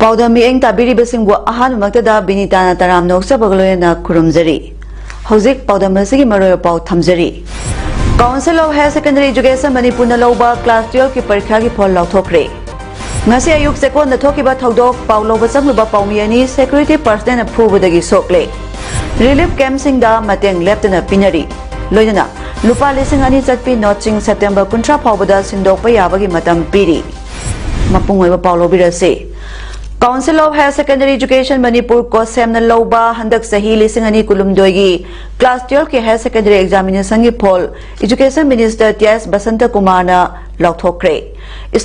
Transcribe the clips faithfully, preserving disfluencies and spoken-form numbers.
ꯄꯥꯎꯗꯝ ꯃꯤꯠꯌꯦꯡ ꯇꯥꯕꯤꯔꯤꯕꯁꯤꯡꯕꯨ ꯑꯍꯥꯟꯕꯃꯛꯇꯗ ꯕꯤꯅꯤꯇꯥꯅ ꯇꯔꯥꯝꯅ ꯑꯣꯛꯆꯕꯒ ꯂꯣꯏꯅꯅ ꯈꯨꯔꯨꯝꯖꯔꯤ꯫ ꯍꯧꯖꯤꯛ ꯄꯥꯎꯗꯝ ꯑꯁꯤꯒꯤ ꯃꯔꯨꯑꯣꯏꯕ ꯄꯥꯎ ꯊꯝꯖꯔꯤ꯫ Council of Higher Secondary Education ꯃꯅꯤꯄꯨꯔꯅ ꯂꯧꯕ class twelve ꯀꯤ ꯄꯔꯤꯈ꯭ꯌꯥꯒꯤ ꯐꯣꯜ ꯂꯥꯎꯊꯣꯛꯈ꯭ꯔꯦ꯫ ꯉꯁꯤ ꯑꯌꯨꯛ ꯆꯦꯛꯀꯣꯟꯗ ꯊꯣꯛꯈꯤꯕ ꯊꯧꯗꯣꯛ ꯄꯥꯎ ꯂꯧꯕ ꯆꯪꯂꯨꯕ ꯄꯥꯎꯃꯤ ꯑꯅꯤ security personnel ꯅ ꯐꯨꯕꯗꯒꯤ ꯁꯣꯛꯂꯦ꯫ Relief camp ꯁꯤꯡꯗ ꯃꯇꯦꯡ ꯂꯦꯞꯇꯅ ꯄꯤꯅꯔꯤ꯫ ꯂꯣꯏꯅꯅ ꯂꯨꯄꯥ ꯂꯤꯁꯤꯡ ꯑꯅꯤ ꯆꯠꯄꯤ ꯅꯣꯠꯁꯤꯡ September ꯀꯨꯟꯊ꯭ꯔꯥ ꯐꯥꯎꯕꯗ ꯁꯤꯟꯗꯣꯛꯄ ꯌꯥꯕꯒꯤ ꯃꯇꯝ ꯄꯤꯔꯤ꯫ ꯃꯄꯨꯡ ꯑꯣꯏꯕ ꯄꯥꯎ ꯂꯧꯕꯤꯔꯁꯤ꯫ Council of Higher Secondary Education Manipur, ꯀꯣꯁꯦꯝꯅ ꯂꯧꯕ ꯍꯟꯗꯛ ꯆꯍꯤ ꯂꯤꯁꯤꯡ ꯑꯅꯤ ꯀꯨꯟꯍꯨꯝꯗꯣꯏꯒꯤ class twelve ꯀꯤ higher secondary examination ꯒꯤ ꯐꯣꯜ Education Minister ꯇꯤ ꯑꯦꯁ ꯕꯁꯟꯇ ꯀꯨꯃꯥꯔꯅ ꯂꯥꯎꯊꯣꯛꯈ꯭ꯔꯦ꯫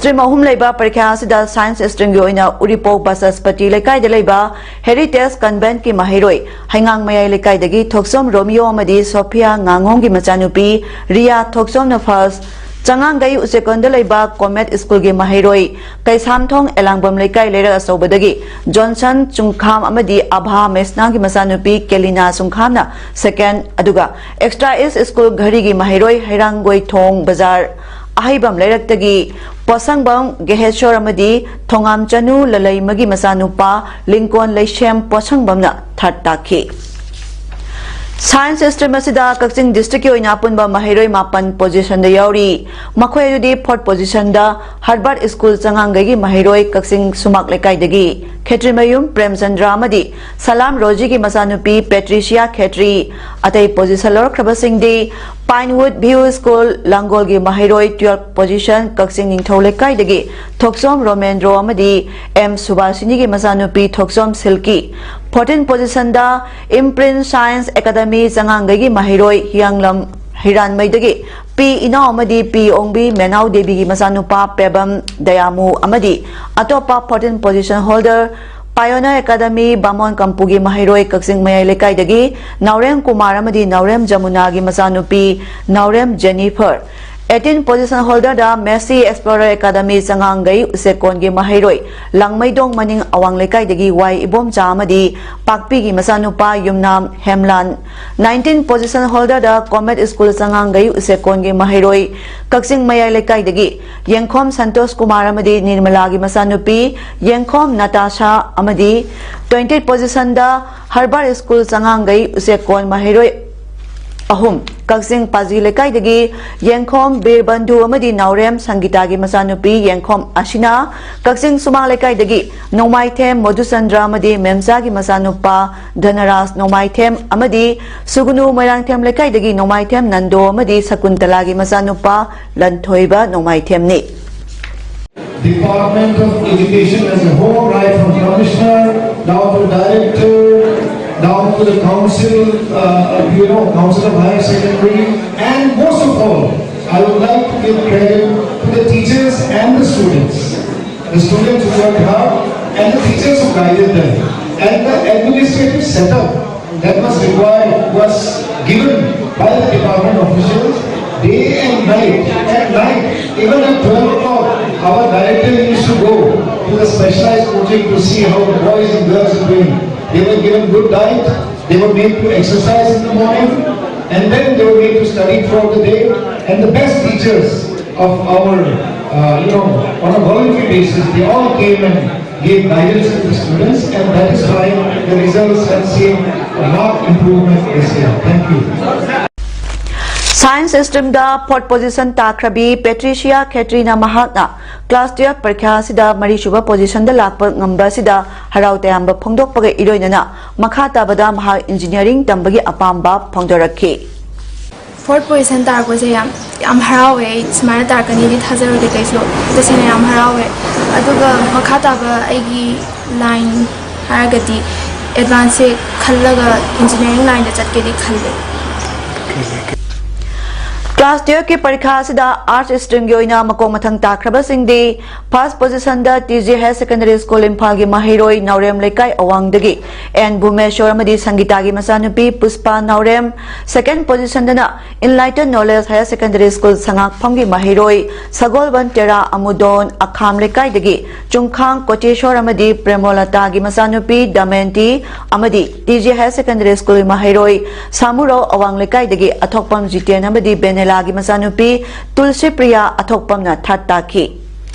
Stream ꯑꯍꯨꯝ ꯂꯩꯕ ꯄꯔꯤꯈ꯭ꯌꯥ ꯑꯁꯤꯗ science stream ꯒꯤ ꯑꯣꯏꯅ ꯎꯔꯤꯄꯣꯛ ꯕꯁꯁꯄꯇꯤ ꯂꯩꯀꯥꯏꯗ ꯂꯩꯕ Heritage Convent ꯀꯤ ꯃꯍꯩꯔꯣꯏ ꯍꯩꯉꯥꯡ ꯃꯌꯥꯏ ꯂꯩꯀꯥꯏꯗꯒꯤ ꯊꯣꯛꯆꯣꯝ ꯔꯣꯃꯤꯌꯣ ꯑꯃꯗꯤ ꯁꯣꯐꯤꯌꯥ ꯉꯥꯉꯣꯝꯒꯤ ꯃꯆꯥꯅꯨꯄꯤ ꯔꯤꯌꯥ ꯊꯣꯛꯆꯣꯝꯅ first, ꯆꯉꯥꯡꯒꯩ ꯎꯆꯦꯛꯀꯣꯟꯗ ꯂꯩꯕ Comet School ꯒꯤ ꯃꯍꯩꯔꯣꯏ ꯀꯩꯁꯥꯝꯊꯣꯡ ꯑꯦꯂꯥꯡꯕꯝ ꯂꯩꯀꯥꯏ ꯂꯩꯔꯛ ꯑꯆꯧꯕꯗꯒꯤ ꯖꯣꯟꯁꯟ ꯆꯨꯡꯈꯥꯝ ꯑꯃꯗꯤ ꯑꯚꯥ ꯃꯦꯁꯅꯥꯒꯤ ꯃꯆꯥꯅꯨꯄꯤ ꯀꯦꯂꯤꯅꯥ ꯆꯨꯡꯈꯥꯝꯅ second, ꯑꯗꯨꯒ Extra East School ꯘꯔꯤꯒꯤ ꯃꯍꯩꯔꯣꯏ ꯍꯩꯔꯥꯡꯒꯣꯏꯊꯣꯡ ꯕꯖꯥꯔ ꯑꯍꯩꯕꯝ ꯂꯩꯔꯛꯇꯒꯤ ꯄꯣꯠꯁꯪꯕꯝ ꯒꯦꯍꯦꯁꯣꯔ ꯑꯃꯗꯤ ꯊꯣꯉꯥꯝ ꯆꯅꯨ ꯂꯂꯩꯃꯒꯤ ꯃꯆꯥꯅꯨꯄꯥ ꯂꯤꯡꯀꯣꯟ ꯂꯩꯁꯦꯝ ꯄꯣꯠꯁꯪꯕꯝꯅ third ꯇꯥꯈꯤ꯫ Science stream ꯑꯁꯤꯗ ꯀꯛꯆꯤꯡ district ꯀꯤ ꯑꯣꯏꯅ ꯑꯄꯨꯟꯕ ꯃꯍꯩꯔꯣꯏ ꯃꯥꯄꯟ position ꯗ ꯌꯥꯎꯔꯤ꯫ ꯃꯈꯣꯏ ꯑꯗꯨꯗꯤ fourth position ꯗ Herbert School ꯆꯉꯥꯡꯒꯩꯒꯤ ꯃꯍꯩꯔꯣꯏ ꯀꯛꯆꯤꯡ ꯁꯨꯃꯥꯛ ꯂꯩꯀꯥꯏꯗꯒꯤ ꯈꯦꯇ꯭ꯔꯤꯃꯌꯨꯝ ꯄ꯭ꯔꯦꯝꯆꯟꯗ꯭ꯔ ꯑꯃꯗꯤ ꯁꯂꯥꯝ ꯔꯣꯖꯤꯒꯤ ꯃꯆꯥꯅꯨꯄꯤ ꯄꯦꯇ꯭ꯔꯤꯁꯤꯌꯥ ꯈꯦꯇ꯭ꯔꯤ꯫ ꯑꯇꯩ position ꯂꯧꯔꯛꯈ꯭ꯔꯕꯁꯤꯡꯗꯤ Pinewood View School ꯂꯥꯡꯒꯣꯜꯒꯤ ꯃꯍꯩꯔꯣꯏ twelfth position ꯀꯛꯆꯤꯡ ꯅꯤꯡꯊꯧ ꯂꯩꯀꯥꯏꯗꯒꯤ ꯊꯣꯛꯆꯣꯝ ꯔꯣꯃꯦꯟꯗ꯭ꯔꯣ ꯑꯃꯗꯤ ꯑꯦꯝ ꯁꯨꯕꯥꯁꯤꯅꯤꯒꯤ ꯃꯆꯥꯅꯨꯄꯤ ꯊꯣꯛꯆꯣꯝ ꯁꯤꯜꯀꯤ꯫ Fourteenth position ꯗ Imprint Science Academy ꯆꯉꯥꯡꯒꯩꯒꯤ ꯃꯍꯩꯔꯣꯏ ꯍꯤꯌꯥꯡꯂꯝ ꯍꯤꯔꯥꯟꯃꯩꯗꯒꯤ ꯄꯤ ꯏꯅꯥꯎ ꯑꯃꯗꯤ ꯄꯤ ꯑꯣꯡꯕꯤ ꯃꯦꯅꯥꯎ ꯗꯦꯕꯤꯒꯤ ꯃꯆꯥꯅꯨꯄꯥ ꯄꯦꯕꯝ ꯗꯌꯥꯃꯨ ꯑꯃꯗꯤ ꯑꯇꯣꯞꯄ fourteen position holder Pioneer Academy ꯕꯥꯃꯣꯟ ꯀꯝꯄꯨꯒꯤ ꯃꯍꯩꯔꯣꯏ ꯀꯛꯆꯤꯡ ꯃꯌꯥꯏ ꯂꯩꯀꯥꯏꯗꯒꯤ ꯅꯥꯎꯔꯦꯝ ꯀꯨꯃꯥꯔ ꯑꯃꯗꯤ ꯅꯥꯎꯔꯦꯝ ꯖꯃꯨꯅꯥꯒꯤ ꯃꯆꯥꯅꯨꯄꯤ ꯅꯥꯎꯔꯦꯝ ꯖꯦꯅꯤꯐꯔ, eighteen position holder ꯗ Mercy Explorer Academy ꯆꯉꯥꯡꯒꯩ ꯎꯆꯦꯛꯀꯣꯟꯒꯤ ꯃꯍꯩꯔꯣꯏ ꯂꯥꯡꯃꯩꯗꯣꯡ ꯃꯅꯤꯡ ꯑꯋꯥꯡ ꯂꯩꯀꯥꯏꯗꯒꯤ ꯋꯥꯏ ꯏꯕꯣꯝꯆꯥ ꯑꯃꯗꯤ ꯄꯥꯛꯄꯤꯒꯤ ꯃꯆꯥꯅꯨꯄꯥ ꯌꯨꯝꯅꯥꯝ ꯍꯦꯝꯂꯥꯟ, nineteen position holder ꯗ Comet School ꯆꯉꯥꯡꯒꯩ ꯎꯆꯦꯛꯀꯣꯟꯒꯤ ꯃꯍꯩꯔꯣꯏ ꯀꯛꯆꯤꯡ ꯃꯌꯥꯏ ꯂꯩꯀꯥꯏꯗꯒꯤ ꯌꯦꯡꯈꯣꯝ ꯁꯟꯇꯣꯁ ꯀꯨꯃꯥꯔ ꯑꯃꯗꯤ ꯅꯤꯔꯃꯂꯥꯒꯤ ꯃꯆꯥꯅꯨꯄꯤ ꯌꯦꯡꯈꯣꯝ ꯅꯇꯥꯁꯥ ꯑꯃꯗꯤ twenty position ꯗ Harbour School ꯆꯉꯥꯡꯒꯩ ꯎꯆꯦꯛꯀꯣꯟ ꯃꯍꯩꯔꯣꯏ ꯑꯍꯨꯝ, ꯀꯛꯆꯤꯡ ꯄꯥꯖꯤ ꯂꯩꯀꯥꯏꯗꯒꯤ ꯌꯦꯡꯈꯣꯝ ꯕꯤꯔꯕꯟꯙꯨ ꯑꯃꯗꯤ ꯅꯥꯎꯔꯦꯝ ꯁꯪꯒꯤꯇꯥꯒꯤ ꯃꯆꯥꯅꯨꯄꯤ ꯌꯦꯡꯈꯣꯝ ꯑꯁꯤꯅꯥ, ꯀꯛꯆꯤꯡ ꯁꯨꯃꯥꯡ ꯂꯩꯀꯥꯏꯗꯒꯤ ꯅꯣꯡꯃꯥꯏꯊꯦꯝ ꯃꯣꯗꯨꯆꯟꯗ꯭ꯔ ꯑꯃꯗꯤ ꯃꯦꯝꯆꯥꯒꯤ ꯃꯆꯥꯅꯨꯄꯥ ꯙꯅꯔꯥꯖ ꯅꯣꯡꯃꯥꯏꯊꯦꯝ ꯑꯃꯗꯤ ꯁꯨꯒꯨꯅꯨ ꯃꯣꯏꯔꯥꯡꯊꯦꯝ ꯂꯩꯀꯥꯏꯗꯒꯤ ꯅꯣꯡꯃꯥꯏꯊꯦꯝ ꯅꯟꯗꯣ ꯑꯃꯗꯤ ꯁꯀꯨꯟꯇꯂꯥꯒꯤ ꯃꯆꯥꯅꯨꯄꯥ Lanthoiba ꯅꯣꯡꯃꯥꯏꯊꯦꯝꯅꯤ꯫ Department of Education as a whole, right from commissioner down to director, down to the council, uh, you know, council of higher secondary, and most of all, I would like to give credit to the teachers and the students. The students who worked hard and the teachers who guided them, and the administrative setup that was required was given by the department officials day and night. At night, even at twelve o'clock, our director used to go to the specialized coaching to see how the boys and girls are doing. They were given good diet, they were made to exercise in the morning, and then they were made to study throughout the day. And the best teachers of our, uh, you know, on a voluntary basis, they all came and gave guidance to the students, and that is why the results have seen a marked improvement this year. Thank you. Science stream ꯗ fourth position ꯇꯥꯈ꯭ꯔꯕꯤ Patricia ꯈꯦꯇ꯭ꯔꯤꯅ ꯃꯍꯥꯛꯅ class twelve ꯄꯔꯤꯈ꯭ꯌꯥ ꯑꯁꯤꯗ ꯃꯔꯤꯁꯨꯕ position ꯗ ꯂꯥꯛꯄ ꯉꯝꯕ ꯑꯁꯤꯗ ꯍꯔꯥꯎ ꯇꯌꯥꯝꯕ ꯐꯣꯡꯗꯣꯛꯄꯒ ꯏꯔꯣꯏꯅꯅ ꯃꯈꯥ ꯇꯥꯕꯗ ꯃꯍꯥꯛ engineering ꯇꯝꯕꯒꯤ ꯑꯄꯥꯝꯕ ꯐꯣꯡꯗꯣꯔꯛꯈꯤ꯫ Fourth position ꯇꯥꯔꯛꯄꯁꯦ ꯌꯥꯝ ꯌꯥꯝ ꯍꯔꯥꯎꯋꯦ꯫ ꯑꯩ ꯁꯨꯃꯥꯏꯅ ꯇꯥꯔꯛꯀꯅꯤꯗꯤ ꯊꯥꯖꯔꯨꯗꯦ ꯀꯩꯁꯨ꯫ ꯇꯁꯦꯡꯅ ꯌꯥꯝ ꯍꯔꯥꯎꯋꯦ꯫ ꯑꯗꯨꯒ ꯃꯈꯥ ꯇꯥꯕ ꯑꯩꯒꯤ line ꯍꯥꯏꯔꯒꯗꯤ advance ꯁꯦ ꯈꯜꯂꯒ engineering line ꯗ ꯆꯠꯀꯦꯗꯤ ꯈꯜꯂꯦ꯫ Class twelve ꯀꯤ ꯄꯔꯤꯈꯥ ꯑꯁꯤꯗ Arts stream ꯒꯤ ꯑꯣꯏꯅ ꯃꯀꯣꯛ ꯃꯊꯪ ꯇꯥꯈ꯭ꯔꯕꯁꯤꯡꯗꯤ, first position ꯗ T G Higher Secondary School ꯏꯝꯐꯥꯜꯒꯤ ꯃꯍꯩꯔꯣꯏ ꯅꯥꯎꯔꯦꯝ ꯂꯩꯀꯥꯏ ꯑꯋꯥꯡꯗꯒꯤ N ꯕꯨꯃꯦꯁꯣꯔ ꯑꯃꯗꯤ ꯁꯪꯒꯤꯇꯥꯒꯤ ꯃꯆꯥꯅꯨꯄꯤ ꯄꯨꯁꯄꯥ ꯅꯥꯎꯔꯦꯝ, second position ꯗꯅ Enlighten Knowledge Higher Secondary School ꯁꯉꯥꯛꯐꯝꯒꯤ ꯃꯍꯩꯔꯣꯏ ꯁꯒꯣꯜꯕꯟ ꯇꯦꯔꯥ ꯑꯃꯨꯗꯣꯟ, ꯑꯈꯥꯝ ꯂꯩꯀꯥꯏꯗꯒꯤ ꯆꯨꯡꯈꯥꯡ ꯀꯣꯇꯦꯁꯣꯔ ꯑꯃꯗꯤ ꯄ꯭ꯔꯦꯃꯣꯂꯇꯥꯒꯤ ꯃꯆꯥꯅꯨꯄꯤ ꯗꯃꯦꯟꯇꯤ ꯑꯃꯗꯤ T G Higher Secondary School ꯃꯍꯩꯔꯣꯏ ꯁꯥꯃꯨꯔꯧ ꯑꯋꯥꯡ ꯂꯩꯀꯥꯏꯗꯒꯤ ꯑꯊꯣꯛꯄꯝ ꯖꯤꯇꯦꯟ ꯑꯃꯗꯤ ꯕꯦꯅꯦꯂꯥꯒꯤ ꯃꯆꯥꯅꯨꯄꯤ ꯇꯨꯜꯁꯤꯄ꯭ꯔꯤꯌꯥ ꯑꯊꯣꯛꯄꯝꯅ third ꯇꯥꯈꯤ꯫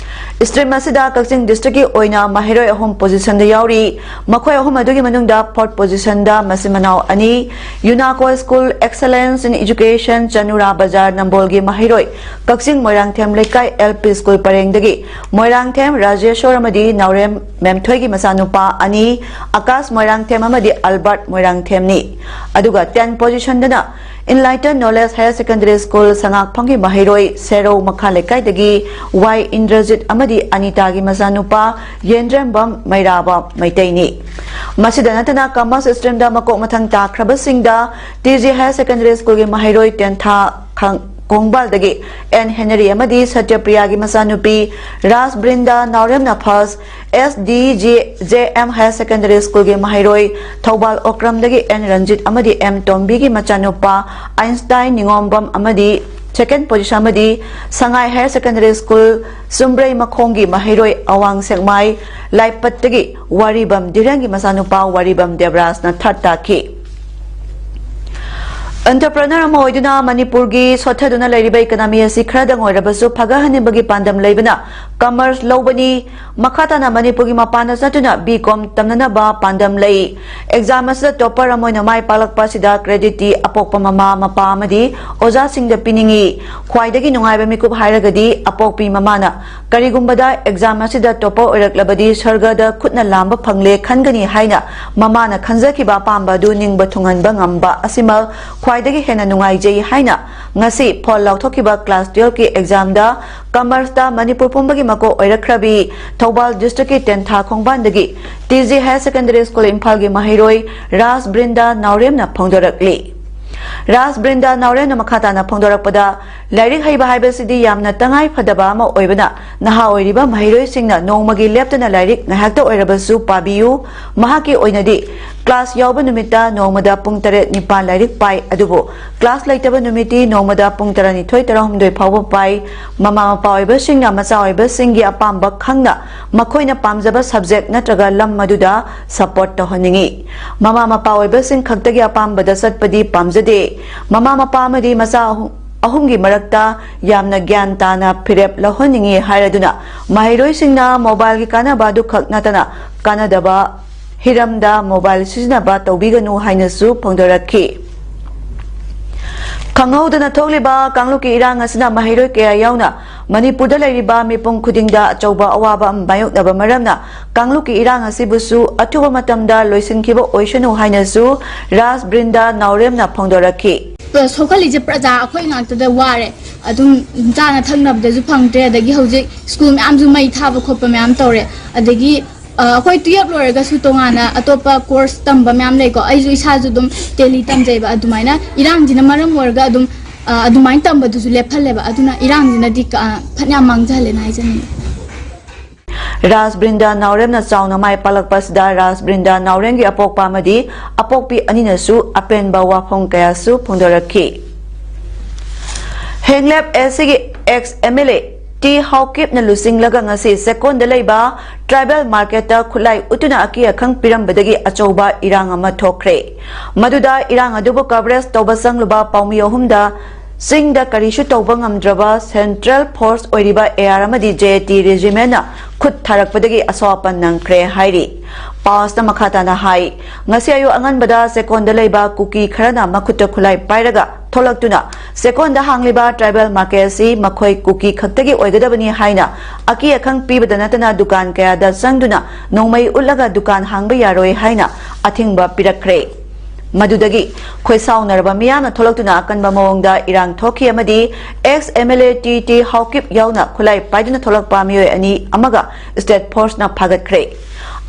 Stream ꯑꯁꯤꯗ ꯀꯛꯆꯤꯡ district ꯀꯤ ꯑꯣꯏꯅ ꯃꯍꯩꯔꯣꯏ ꯑꯍꯨꯝ position ꯗ ꯌꯥꯎꯔꯤ꯫ ꯃꯈꯣꯏ ꯑꯍꯨꯝ ꯑꯗꯨꯒꯤ ꯃꯅꯨꯡꯗ fourth position ꯗ ꯃꯆꯤꯟ ꯃꯅꯥꯎ ꯑꯅꯤ, UNACO School Excellence in Education, ꯆꯅꯨꯔꯥ ꯕꯖꯥꯔ ꯅꯝꯕꯣꯜꯒꯤ ꯃꯍꯩꯔꯣꯏ ꯀꯛꯆꯤꯡ ꯃꯣꯏꯔꯥꯡꯊꯦꯝ ꯂꯩꯀꯥꯏ L P School ꯄꯔꯦꯡꯗꯒꯤ Moirangthem Rajeshor ꯑꯃꯗꯤ ꯅꯥꯎꯔꯦꯝ ꯃꯦꯝꯊꯣꯏꯒꯤ ꯃꯆꯥꯅꯨꯄꯥ ꯑꯅꯤ, ꯑꯀꯥꯁ ꯃꯣꯏꯔꯥꯡꯊꯦꯝ ꯑꯃꯗꯤ ꯑꯜꯕꯔꯠ ꯃꯣꯏꯔꯥꯡꯊꯦꯝꯅꯤ꯫ ꯑꯗꯨꯒ ten position ꯗꯅ Enlighten Knowledge Higher Secondary School ꯁꯉꯥꯛꯐꯝꯒꯤ ꯃꯍꯩꯔꯣꯏ ꯁꯦꯔꯧ ꯃꯈꯥ ꯂꯩꯀꯥꯏꯗꯒꯤ ꯋꯥꯏ ꯏꯟꯗ꯭ꯔꯖꯤꯠ ꯑꯃꯗꯤ ꯑꯅꯤꯇꯥꯒꯤ ꯃꯆꯥꯅꯨꯄꯥ ꯌꯦꯟꯗ꯭ꯔꯦꯝꯕꯝ ꯃꯩꯔꯥꯕ ꯃꯩꯇꯩꯅꯤ꯫ ꯃꯁꯤꯗ ꯅꯠꯇꯅ Commerce stream ꯗ ꯃꯀꯣꯛ ꯃꯊꯪ ꯇꯥꯈ꯭ꯔꯕꯁꯤꯡꯗ T G Higher Secondary School ꯒꯤ ꯃꯍꯩꯔꯣꯏ ꯇꯦꯟꯊꯥ ꯈꯥꯡ-, ꯀꯣꯡꯕꯥꯜꯗꯒꯤ N ꯍꯦꯅꯔꯤ ꯑꯃꯗꯤ ꯁꯇ꯭ꯌꯄ꯭ꯔꯤꯌꯥꯒꯤ ꯃꯆꯥꯅꯨꯄꯤ ꯔꯥꯖ ꯕ꯭ꯔꯤꯟꯗꯥ ꯅꯥꯎꯔꯦꯝꯅ first, S D G J M Higher Secondary School ꯒꯤ ꯃꯍꯩꯔꯣꯏ ꯊꯧꯕꯥꯜ ꯑꯣꯀ꯭ꯔꯝꯗꯒꯤ N ꯔꯟꯖꯤꯠ ꯑꯃꯗꯤ M ꯇꯣꯝꯕꯤꯒꯤ ꯃꯆꯥꯅꯨꯄꯥ ꯑꯥꯏꯟꯁꯇꯥꯏꯟ ꯅꯤꯉꯣꯝꯕꯝ ꯑꯃꯗꯤ second position ꯑꯃꯗꯤ ꯁꯉꯥꯏ Higher Secondary School ꯆꯨꯝꯕ꯭ꯔꯩ ꯃꯈꯣꯡꯒꯤ ꯃꯍꯩꯔꯣꯏ ꯑꯋꯥꯡ ꯁꯦꯛꯃꯥꯏ ꯂꯥꯏꯄꯠꯇꯒꯤ ꯋꯥꯔꯤꯕꯝ ꯙꯤꯔꯦꯟꯒꯤ ꯃꯆꯥꯅꯨꯄꯥ ꯋꯥꯔꯤꯕꯝ ꯗꯦꯕꯔꯥꯖꯅ third ꯇꯥꯈꯤ꯫ Entrepreneur ꯑꯃ ꯑꯣꯏꯗꯨꯅ ꯃꯅꯤꯄꯨꯔꯒꯤ ꯁꯣꯠꯊꯗꯨꯅ ꯂꯩꯔꯤꯕ economy ꯑꯁꯤ ꯈꯔꯗꯪ ꯑꯣꯏꯔꯕꯁꯨ ꯐꯒꯠꯍꯟꯅꯤꯡꯕꯒꯤ ꯄꯥꯟꯗꯝ ꯂꯩꯕꯅ commerce ꯂꯧꯕꯅꯤ꯫ ꯃꯈꯥ ꯇꯥꯅ ꯃꯅꯤꯄꯨꯔꯒꯤ ꯃꯄꯥꯟꯗ ꯆꯠꯇꯨꯅ B Com ꯇꯝꯅꯅꯕ ꯄꯥꯟꯗꯝ ꯂꯩ꯫ Exam ꯑꯁꯤꯗ topper ꯑꯃ ꯑꯣꯏꯅ ꯃꯥꯏ ꯄꯥꯛꯂꯛꯄ ꯑꯁꯤꯗ credit ꯇꯤ ꯑꯄꯣꯛꯄ ꯃꯃꯥ, ꯃꯄꯥ ꯑꯃꯗꯤ ꯑꯣꯖꯥꯁꯤꯡꯗ ꯄꯤꯅꯤꯡꯏ꯫ ꯈ꯭ꯋꯥꯏꯗꯒꯤ ꯅꯨꯡꯉꯥꯏꯕ ꯃꯤꯀꯨꯞ ꯍꯥꯏꯔꯒꯗꯤ ꯑꯄꯣꯛꯄꯤ ꯃꯃꯥꯅ ꯀꯔꯤꯒꯨꯝꯕꯗ exam ꯑꯁꯤꯗ topper ꯑꯣꯏꯔꯛꯂꯕꯗꯤ ꯁꯔꯒꯗ ꯈꯨꯠꯅ ꯂꯥꯝꯕ ꯐꯪꯂꯦ ꯈꯟꯒꯅꯤ ꯍꯥꯏꯅ ꯃꯃꯥꯅ ꯈꯟꯖꯈꯤꯕ ꯑꯄꯥꯝꯕ ꯑꯗꯨ ꯅꯤꯡꯕ ꯊꯨꯡꯍꯟꯕ ꯉꯝꯕ ꯑꯁꯤꯃꯛ ꯈ꯭ꯋꯥꯏꯗꯒꯤ ꯍꯦꯟꯅ ꯅꯨꯡꯉꯥꯏꯖꯩ ꯍꯥꯏꯅ ꯉꯁꯤ ꯐꯣꯜ ꯂꯥꯎꯊꯣꯛꯈꯤꯕ class twelve ꯀꯤ exam ꯗ commerce ꯇ ꯃꯅꯤꯄꯨꯔ ꯄꯨꯝꯕꯒꯤ ꯃꯀꯣꯛ ꯑꯣꯏꯔꯛꯈ꯭ꯔꯕꯤ ꯊꯧꯕꯥꯜ district ꯀꯤ ꯇꯦꯟꯊꯥ ꯈꯣꯡꯕꯥꯟꯗꯒꯤ T G Higher Secondary School ꯏꯝꯐꯥꯜꯒꯤ ꯃꯍꯩꯔꯣꯏ ꯔꯥꯖ ꯕ꯭ꯔꯤꯟꯗꯥ ꯅꯥꯎꯔꯦꯝꯅ ꯐꯣꯡꯗꯣꯔꯛꯂꯤ꯫ ꯔꯥꯖ ꯕ꯭ꯔꯤꯟꯗꯥ ꯅꯥꯎꯔꯦꯝꯅ ꯃꯈꯥ ꯇꯥꯅ ꯐꯣꯡꯗꯣꯔꯛꯄꯗ, ꯂꯥꯏꯔꯤꯛ ꯍꯩꯕ ꯍꯥꯏꯕꯁꯤꯗꯤ ꯌꯥꯝꯅ ꯇꯉꯥꯏ ꯐꯗꯕ ꯑꯃ ꯑꯣꯏꯕꯅ, ꯅꯍꯥ ꯑꯣꯏꯔꯤꯕ ꯃꯍꯩꯔꯣꯏꯁꯤꯡꯅ ꯅꯣꯡꯃꯒꯤ ꯂꯦꯞꯇꯅ ꯂꯥꯏꯔꯤꯛ ꯉꯥꯏꯍꯥꯛꯇ ꯑꯣꯏꯔꯕꯁꯨ ꯄꯥꯕꯤꯌꯨ꯫ ꯃꯍꯥꯛꯀꯤ ꯑꯣꯏꯅꯗꯤ, ꯀ꯭ꯂꯥꯁ ꯌꯥꯎꯕ ꯅꯨꯃꯤꯠꯇ ꯅꯣꯡꯃꯗ ꯄꯨꯡ ꯇꯔꯦꯠ ꯅꯤꯄꯥꯜ ꯂꯥꯏꯔꯤꯛ ꯄꯥꯏ, ꯑꯗꯨꯕꯨ ꯀ꯭ꯂꯥꯁ ꯂꯩꯇꯕ ꯅꯨꯃꯤꯠꯇꯤ ꯅꯣꯡꯃꯗ ꯄꯨꯡ ꯇꯔꯥꯅꯤꯊꯣꯏ ꯇꯔꯥꯍꯨꯝꯗꯣꯏ ꯐꯥꯎꯕ ꯄꯥꯏ꯫ ꯃꯃꯥ ꯃꯄꯥ ꯑꯣꯏꯕꯁꯤꯡꯅ ꯃꯆꯥ ꯑꯣꯏꯕꯁꯤꯡꯒꯤ ꯑꯄꯥꯝꯕ ꯈꯪꯅ ꯃꯈꯣꯏꯅ ꯄꯥꯝꯖꯕ ꯁꯕꯖꯦꯛ ꯅꯠꯇ꯭ꯔꯒ ꯂꯝ ꯑꯗꯨꯗ ꯁꯄꯣꯔꯠ ꯇꯧꯍꯟꯅꯤꯡꯏ꯫ ꯃꯃꯥ ꯃꯄꯥ ꯑꯣꯏꯕꯁꯤꯡ ꯈꯛꯇꯒꯤ ꯑꯄꯥꯝꯕꯗ ꯆꯠꯄꯗꯤ ꯄꯥꯝꯖꯗꯦ꯫ ꯃꯃꯥ ꯃꯄꯥ ꯑꯃꯗꯤ ꯃꯆꯥ ꯑꯍꯨꯝ, ꯑꯍꯨꯝꯒꯤ ꯃꯔꯛꯇ ꯌꯥꯝꯅ ꯒ꯭ꯌꯥꯟ ꯇꯥꯅ ꯐꯤꯔꯦꯞ ꯂꯧꯍꯟꯅꯤꯡꯏ ꯍꯥꯏꯔꯗꯨꯅ, ꯃꯍꯩꯔꯣꯏꯁꯤꯡꯅ ꯃꯣꯕꯥꯏꯜꯒꯤ ꯀꯥꯟꯅꯕ ꯑꯗꯨꯈꯛ ꯅꯠꯇꯅ ꯀꯥꯟꯅꯗꯕ ꯍꯤꯔꯝꯗ ꯃꯣꯕꯥꯏꯜ ꯁꯤꯖꯤꯟꯅꯕ ꯇꯧꯕꯤꯒꯅꯨ ꯍꯥꯏꯅꯁꯨ ꯐꯣꯡꯗꯣꯔꯛꯈꯤ꯫ ꯈꯪꯍꯧꯗꯅ ꯊꯣꯛꯂꯤꯕ ꯀꯥꯡꯂꯨꯞꯀꯤ ꯏꯔꯥꯡ ꯑꯁꯤꯅ ꯃꯍꯩꯔꯣꯏ ꯀꯌꯥ ꯌꯥꯎꯅ ꯃꯅꯤꯄꯨꯔꯗ ꯂꯩꯔꯤꯕ ꯃꯤꯄꯨꯝ ꯈꯨꯗꯤꯡꯗ ꯑꯆꯧꯕ ꯑꯋꯥꯕ ꯑꯃ ꯃꯥꯌꯣꯛꯅꯕ ꯃꯔꯝꯅ, ꯀꯥꯡꯂꯨꯞꯀꯤ ꯏꯔꯥꯡ ꯑꯁꯤꯕꯨꯁꯨ ꯑꯊꯨꯕ ꯃꯇꯝꯗ ꯂꯣꯏꯁꯤꯟꯈꯤꯕ ꯑꯣꯏꯁꯅꯨ ꯍꯥꯏꯅꯁꯨ ꯔꯥꯖ ꯕ꯭ꯔꯤꯟꯗꯥ ꯅꯥꯎꯔꯦꯝꯅ ꯐꯣꯡꯗꯣꯔꯛꯈꯤ꯫ ꯁꯣꯛꯍꯜꯂꯤꯁꯦ ꯄ꯭ꯔꯖꯥ ꯑꯩꯈꯣꯏ ꯉꯥꯛꯇꯗ ꯋꯥꯔꯦ꯫ ꯑꯗꯨꯝ ꯆꯥꯅ ꯊꯛꯅꯕꯗꯁꯨ ꯐꯪꯗ꯭ꯔꯦ, ꯑꯗꯒꯤ ꯍꯧꯖꯤꯛ ꯁ꯭ꯀꯨꯜ ꯃꯌꯥꯝꯁꯨ ꯃꯩ ꯊꯥꯕ ꯈꯣꯠꯄ ꯃꯌꯥꯝ ꯇꯧꯔꯦ꯫ ꯑꯗꯒꯤ ꯑ, ꯑꯩꯈꯣꯏ ꯇꯨꯌꯦꯞ ꯂꯣꯏꯔꯒꯁꯨ ꯇꯣꯉꯥꯟꯅ ꯑꯇꯣꯞꯄ ꯀꯣꯔꯁ ꯇꯝꯕ ꯃꯌꯥꯝ ꯂꯩꯀꯣ꯫ ꯑꯩꯁꯨ ꯏꯁꯥꯁꯨ ꯑꯗꯨꯝ ꯇꯦꯂꯤ ꯇꯝꯖꯩꯕ꯫ ꯑꯗꯨꯃꯥꯏꯅ ꯏꯔꯥꯡꯁꯤꯅ ꯃꯔꯝ ꯑꯣꯏꯔꯒ ꯑꯗꯨꯝ ꯑ, ꯑꯗꯨꯃꯥꯏꯅ ꯇꯝꯕꯗꯨꯁꯨ ꯂꯦꯞꯍꯜꯂꯦꯕ꯫ ꯑꯗꯨꯅ ꯏꯔꯥꯡꯁꯤꯅꯗꯤ ꯀ- ꯑ, ꯐꯅꯌꯥꯝ ꯃꯥꯡꯖꯍꯜꯂꯦꯅ ꯍꯥꯏꯖꯅꯤꯡꯉꯤ꯫ ꯔꯥꯖ ꯕ꯭ꯔꯤꯟꯗꯥ ꯅꯥꯎꯔꯦꯝꯅ ꯆꯥꯎꯅ ꯃꯥꯏ ꯄꯥꯛꯂꯛꯄ ꯑꯁꯤꯗ ꯔꯥꯖ ꯕ꯭ꯔꯤꯟꯗꯥ ꯅꯥꯎꯔꯦꯝꯒꯤ ꯑꯄꯣꯛꯄ ꯑꯃꯗꯤ ꯑꯄꯣꯛꯄꯤ ꯑꯅꯤꯅꯁꯨ ꯑꯄꯦꯟꯕ ꯋꯥꯐꯝ ꯀꯌꯥꯁꯨ ꯐꯣꯡꯗꯣꯔꯛꯈꯤ꯫ ꯍꯦꯡꯂꯦꯞ ꯑꯦꯁ ꯁꯤꯒꯤ ex M L A T ꯍꯥꯎꯀꯤꯞꯅ ꯂꯨꯆꯤꯡꯂꯒ ꯉꯁꯤ ꯆꯦꯛꯀꯣꯟꯗ ꯂꯩꯕ ꯇ꯭ꯔꯥꯏꯕꯦꯜ ꯃꯥꯔꯀꯦꯠꯇ ꯈꯨꯠꯂꯥꯏ ꯎꯠꯇꯨꯅ ꯑꯀꯤ ꯑꯈꯪ ꯄꯤꯔꯝꯕꯗꯒꯤ ꯑꯆꯧꯕ ꯏꯔꯥꯡ ꯑꯃ ꯊꯣꯛꯈ꯭ꯔꯦ꯫ ꯃꯗꯨꯗ ꯏꯔꯥꯡ ꯑꯗꯨꯕꯨ ꯀꯚꯔꯦꯖ ꯇꯧꯕ ꯆꯪꯂꯨꯕ ꯄꯥꯎꯃꯤ ꯑꯍꯨꯝꯗ ꯆꯤꯡꯗ ꯀꯔꯤꯁꯨ ꯇꯧꯕ ꯉꯝꯗ꯭ꯔꯕ ꯁꯦꯟꯇ꯭ꯔꯦꯜ ꯐꯣꯔꯁ ꯑꯣꯏꯔꯤꯕ ꯑꯦ ꯑꯥꯔ ꯑꯃꯗꯤ ꯖꯦ ꯑꯦ ꯇꯤ ꯔꯦꯖꯤꯃꯦꯟꯅ ꯈꯨꯠ ꯊꯥꯔꯛꯄꯗꯒꯤ ꯑꯁꯣꯛ ꯑꯄꯟ ꯅꯪꯈ꯭ꯔꯦ ꯍꯥꯏꯔꯤ꯫ ꯄꯥꯎꯁꯅ ꯃꯈꯥ ꯇꯥꯅ ꯍꯥꯏ, ꯉꯁꯤ ꯑꯌꯨꯛ ꯑꯉꯟꯕꯗ ꯆꯦꯛꯀꯣꯟꯗ ꯂꯩꯕ ꯀꯨꯀꯤ ꯈꯔꯅ ꯃꯈꯨꯠꯇ ꯈꯨꯠꯂꯥꯏ ꯄꯥꯏꯔꯒ ꯊꯣꯛꯂꯛꯇꯨꯅ ꯆꯦꯛꯀꯣꯟꯗ ꯍꯥꯡꯂꯤꯕ ꯇ꯭ꯔꯥꯏꯕꯦꯜ ꯃꯥꯔꯀꯦꯠ ꯑꯁꯤ ꯃꯈꯣꯏ ꯀꯨꯀꯤ ꯈꯛꯇꯒꯤ ꯑꯣꯏꯒꯗꯕꯅꯤ ꯍꯥꯏꯅ ꯑꯀꯤ ꯑꯈꯪ ꯄꯤꯕꯗ ꯅꯠꯇꯅ ꯗꯨꯀꯥꯟ ꯀꯌꯥꯗ ꯆꯪꯗꯨꯅ ꯅꯣꯡꯃꯩ ꯎꯠꯂꯒ ꯗꯨꯀꯥꯟ ꯍꯥꯡꯕ ꯌꯥꯔꯣꯏ ꯍꯥꯏꯅ ꯑꯊꯤꯡꯕ ꯄꯤꯔꯛꯈ꯭ꯔꯦ꯫ ꯃꯗꯨꯗꯒꯤ ꯈꯣꯏꯁꯥꯎꯅꯔꯕ ꯃꯤꯌꯥꯝꯅ ꯊꯣꯛꯂꯛꯇꯨꯅ ꯑꯀꯟꯕ ꯃꯑꯣꯡꯗ ꯏꯔꯥꯡ ꯊꯣꯛꯈꯤ ꯑꯃꯗꯤ ex MLA T T Haokip ꯌꯥꯎꯅ ꯈꯨꯠꯂꯥꯏ ꯄꯥꯏꯗꯨꯅ ꯊꯣꯛꯂꯛꯄ ꯃꯤꯑꯣꯏ ꯑꯅꯤ ꯑꯃꯒ state force ꯅ ꯐꯥꯒꯠꯈ꯭ꯔꯦ꯫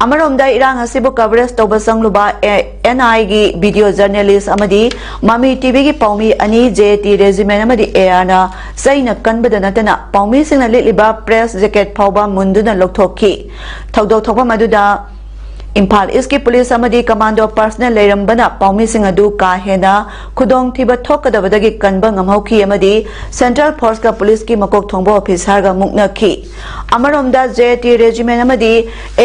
ꯑꯃꯔꯣꯝꯗ ꯏꯔꯥꯡ ꯑꯁꯤꯕꯨ coverage ꯇꯧꯕ ꯆꯪꯂꯨꯕ ꯑꯦ-, N I ꯒꯤ video journalist ꯑꯃꯗꯤ ꯃꯃꯤ T V ꯒꯤ ꯄꯥꯎꯃꯤ ꯑꯅꯤ J A T regiment ꯑꯃꯗꯤ A R ꯅ ꯆꯩꯅ ꯀꯟꯕꯗ ꯅꯠꯇꯅ ꯄꯥꯎꯃꯤꯁꯤꯡꯅ ꯂꯤꯠꯂꯤꯕ press jacket ꯐꯥꯎꯕ ꯃꯨꯟꯗꯨꯅ ꯂꯧꯊꯣꯛꯈꯤ꯫ ꯊꯧꯗꯣꯛ ꯊꯣꯛꯐꯝ ꯑꯗꯨꯗ ꯏꯝꯐꯥꯜ East ꯀꯤ police ꯑꯃꯗꯤ commando personnel ꯂꯩꯔꯝꯕꯅ ꯄꯥꯎꯃꯤꯁꯤꯡ ꯑꯗꯨ ꯀꯥ ꯍꯦꯟꯅ ꯈꯨꯗꯣꯡꯊꯤꯕ ꯊꯣꯛꯀꯗꯕꯗꯒꯤ ꯀꯟꯕ ꯉꯝꯍꯧꯈꯤ ꯑꯃꯗꯤ central force ꯀ police ꯀꯤ ꯃꯀꯣꯛ ꯊꯣꯡꯕ officer ꯒ ꯃꯨꯛꯅꯈꯤ꯫ ꯑꯃꯔꯣꯝꯗ J A T regiment ꯑꯃꯗꯤ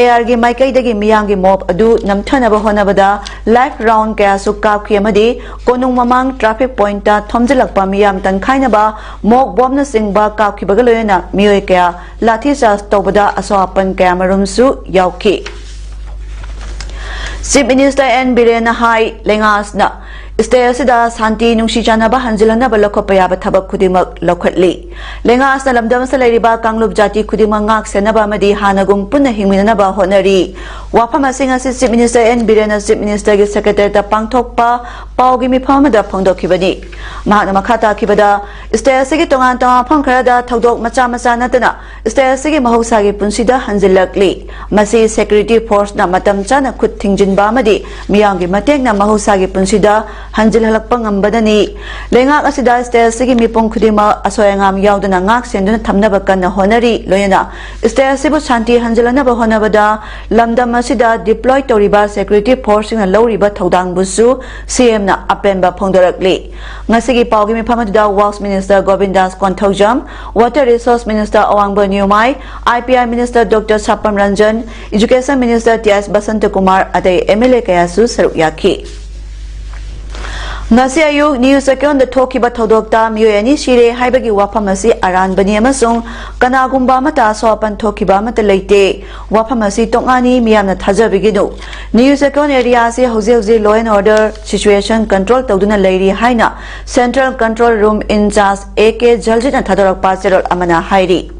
A R ꯒꯤ ꯃꯥꯏꯀꯩꯗꯒꯤ ꯃꯤꯌꯥꯝꯒꯤ mob ꯑꯗꯨ ꯅꯝꯊꯅꯕ ꯍꯣꯠꯅꯕꯗ live round ꯀꯌꯥꯁꯨ ꯀꯥꯞꯈꯤ ꯑꯃꯗꯤ ꯀꯣꯅꯨꯡ ꯃꯃꯥꯡ traffic point ꯊꯣꯝꯖꯤꯜꯂꯛꯄ ꯃꯤꯌꯥꯝ ꯇꯟꯈꯥꯏꯅꯕ mock bomb ꯅꯆꯤꯡꯕ ꯀꯥꯞꯈꯤꯕꯒ ꯂꯣꯏꯅꯅ ꯃꯤꯑꯣꯏ ꯀꯌꯥ ꯂꯥꯊꯤ ꯆꯥꯔꯖ ꯇꯧꯕꯗ ꯑꯁꯣꯛ ꯑꯄꯟ ꯀꯌꯥꯃꯔꯨꯝꯁꯨ ꯌꯥꯎꯈꯤ꯫ Chief Minister N ꯕꯤꯔꯦꯟꯅ ꯍꯥꯏ, ꯂꯩꯉꯥꯛꯅ state ꯑꯁꯤꯗ ꯁꯥꯟꯇꯤ ꯅꯨꯡꯁꯤ ꯆꯥꯟꯅꯕ ꯍꯟꯖꯤꯜꯍꯟꯅꯕ ꯂꯧꯈꯠꯄ ꯌꯥꯕ ꯊꯕꯛ ꯈꯨꯗꯤꯡꯃꯛ ꯂꯧꯈꯠꯂꯤ꯫ ꯂꯩꯉꯥꯛꯅ ꯂꯝꯗꯝ ꯑꯁꯤꯗ ꯂꯩꯔꯤꯕ ꯀꯥꯡꯂꯨꯞ ꯖꯥꯇꯤ ꯈꯨꯗꯤꯡꯃꯛ ꯉꯥꯛ ꯁꯦꯟꯅꯕ ꯑꯃꯗꯤ ꯍꯥꯟꯅꯒꯨꯝ ꯄꯨꯟꯅ ꯍꯤꯡꯃꯤꯟꯅꯅꯕ ꯍꯣꯠꯅꯔꯤ꯫ ꯋꯥꯐꯝ ꯑꯁꯤꯡ ꯑꯁꯤ Chief Minister N ꯕꯤꯔꯦꯟꯅ Chief Minister ꯒꯤ secretariat ꯇ ꯄꯥꯡꯊꯣꯛꯄ ꯄꯥꯎꯒꯤ ꯃꯤꯐꯝ ꯑꯃꯗ ꯐꯣꯡꯗꯣꯛꯈꯤꯕꯅꯤ꯫ ꯃꯍꯥꯛꯅ ꯃꯈꯥ ꯇꯥꯈꯤꯕꯗ, state ꯑꯁꯤꯒꯤ ꯇꯣꯉꯥꯟ ꯇꯣꯉꯥꯟꯕ ꯃꯐꯝ ꯈꯔꯗ ꯊꯧꯗꯣꯛ ꯃꯆꯥ ꯃꯆꯥ ꯅꯠꯇꯅ state ꯑꯁꯤꯒꯤ ꯃꯍꯧꯁꯥꯒꯤ ꯄꯨꯟꯁꯤꯗ ꯍꯟꯖꯤꯜꯂꯛꯂꯤ꯫ ꯃꯁꯤ security force ꯅ ꯃꯇꯝ ꯆꯥꯅ ꯈꯨꯠ ꯊꯤꯡꯖꯤꯟꯕ ꯑꯃꯗꯤ ꯃꯤꯌꯥꯝꯒꯤ ꯃꯇꯦꯡꯅ ꯃꯍꯧꯁꯥꯒꯤ ꯄꯨꯟꯁꯤꯗ ꯍꯟꯖꯤꯜꯍꯜꯂꯛꯄ ꯉꯝꯕꯅꯅꯤ꯫ ꯂꯩꯉꯥꯛ ꯑꯁꯤꯗ state ꯑꯁꯤꯒꯤ ꯃꯤꯄꯨꯝ ꯈꯨꯗꯤꯡꯃꯛ ꯑꯁꯣꯏ ꯑꯉꯥꯝ ꯌꯥꯎꯗꯅ ꯉꯥꯛ ꯁꯦꯟꯗꯨꯅ ꯊꯝꯅꯕ ꯀꯟꯅ ꯍꯣꯠꯅꯔꯤ꯫ ꯂꯣꯏꯅꯅ state ꯑꯁꯤꯕꯨ ꯁꯥꯟꯇꯤ ꯍꯟꯖꯤꯜꯍꯟꯅꯕ ꯍꯣꯠꯅꯕꯗ ꯂꯝꯗꯝ ꯑꯁꯤꯗ deploy ꯇꯧꯔꯤꯕ security force ꯁꯤꯡꯅ ꯂꯧꯔꯤꯕ ꯊꯧꯗꯥꯡꯕꯨꯁꯨ C M ꯅ ꯑꯄꯦꯟꯕ ꯐꯣꯡꯗꯣꯔꯛꯂꯤ꯫ ꯉꯁꯤꯒꯤ ꯄꯥꯎꯒꯤ ꯃꯤꯐꯝ ꯑꯗꯨꯗ Works Minister ꯒꯣꯕꯤꯟꯗꯥꯁ Konthoujam, Water Resource Minister ꯑꯋꯥꯡꯕ ꯅꯤꯌꯨꯃꯥꯏ, I P R Minister Doctor ꯁꯥꯄꯝ Ranjan, Education Minister T S Basanta Kumar, ꯑꯇꯩ M L A ꯀꯌꯥꯁꯨ ꯁꯔꯨꯛ ꯌꯥꯈꯤ꯫ ꯉꯁꯤ ꯑꯌꯨꯛ New Chakhewon ꯗ ꯊꯣꯛꯈꯤꯕ ꯊꯧꯗꯣꯛꯇ ꯃꯤꯑꯣꯏ ꯑꯅꯤ ꯁꯤꯔꯦ ꯍꯥꯏꯕꯒꯤ ꯋꯥꯐꯝ ꯑꯁꯤ ꯑꯔꯥꯟꯕꯅꯤ ꯑꯃꯁꯨꯡ ꯀꯅꯥꯒꯨꯝꯕ ꯑꯃꯠꯇ ꯑꯁꯣꯛ ꯑꯄꯟ ꯊꯣꯛꯈꯤꯕ ꯑꯃꯠꯇ ꯂꯩꯇꯦ꯫ ꯋꯥꯐꯝ ꯑꯁꯤ ꯇꯣꯉꯥꯟꯅꯤ, ꯃꯤꯌꯥꯝꯅ ꯊꯥꯖꯕꯤꯒꯅꯨ꯫ New Chakhewon area ꯑꯁꯤ ꯍꯧꯖꯤꯛ ꯍꯧꯖꯤꯛ law and order situation control ꯇꯧꯗꯨꯅ ꯂꯩꯔꯤ ꯍꯥꯏꯅ Central Control Room in charge A K ꯖꯜꯖꯤꯠꯅ ꯊꯥꯗꯣꯔꯛꯄ ꯆꯦꯔꯣꯜ ꯑꯃꯅ ꯍꯥꯏꯔꯤ꯫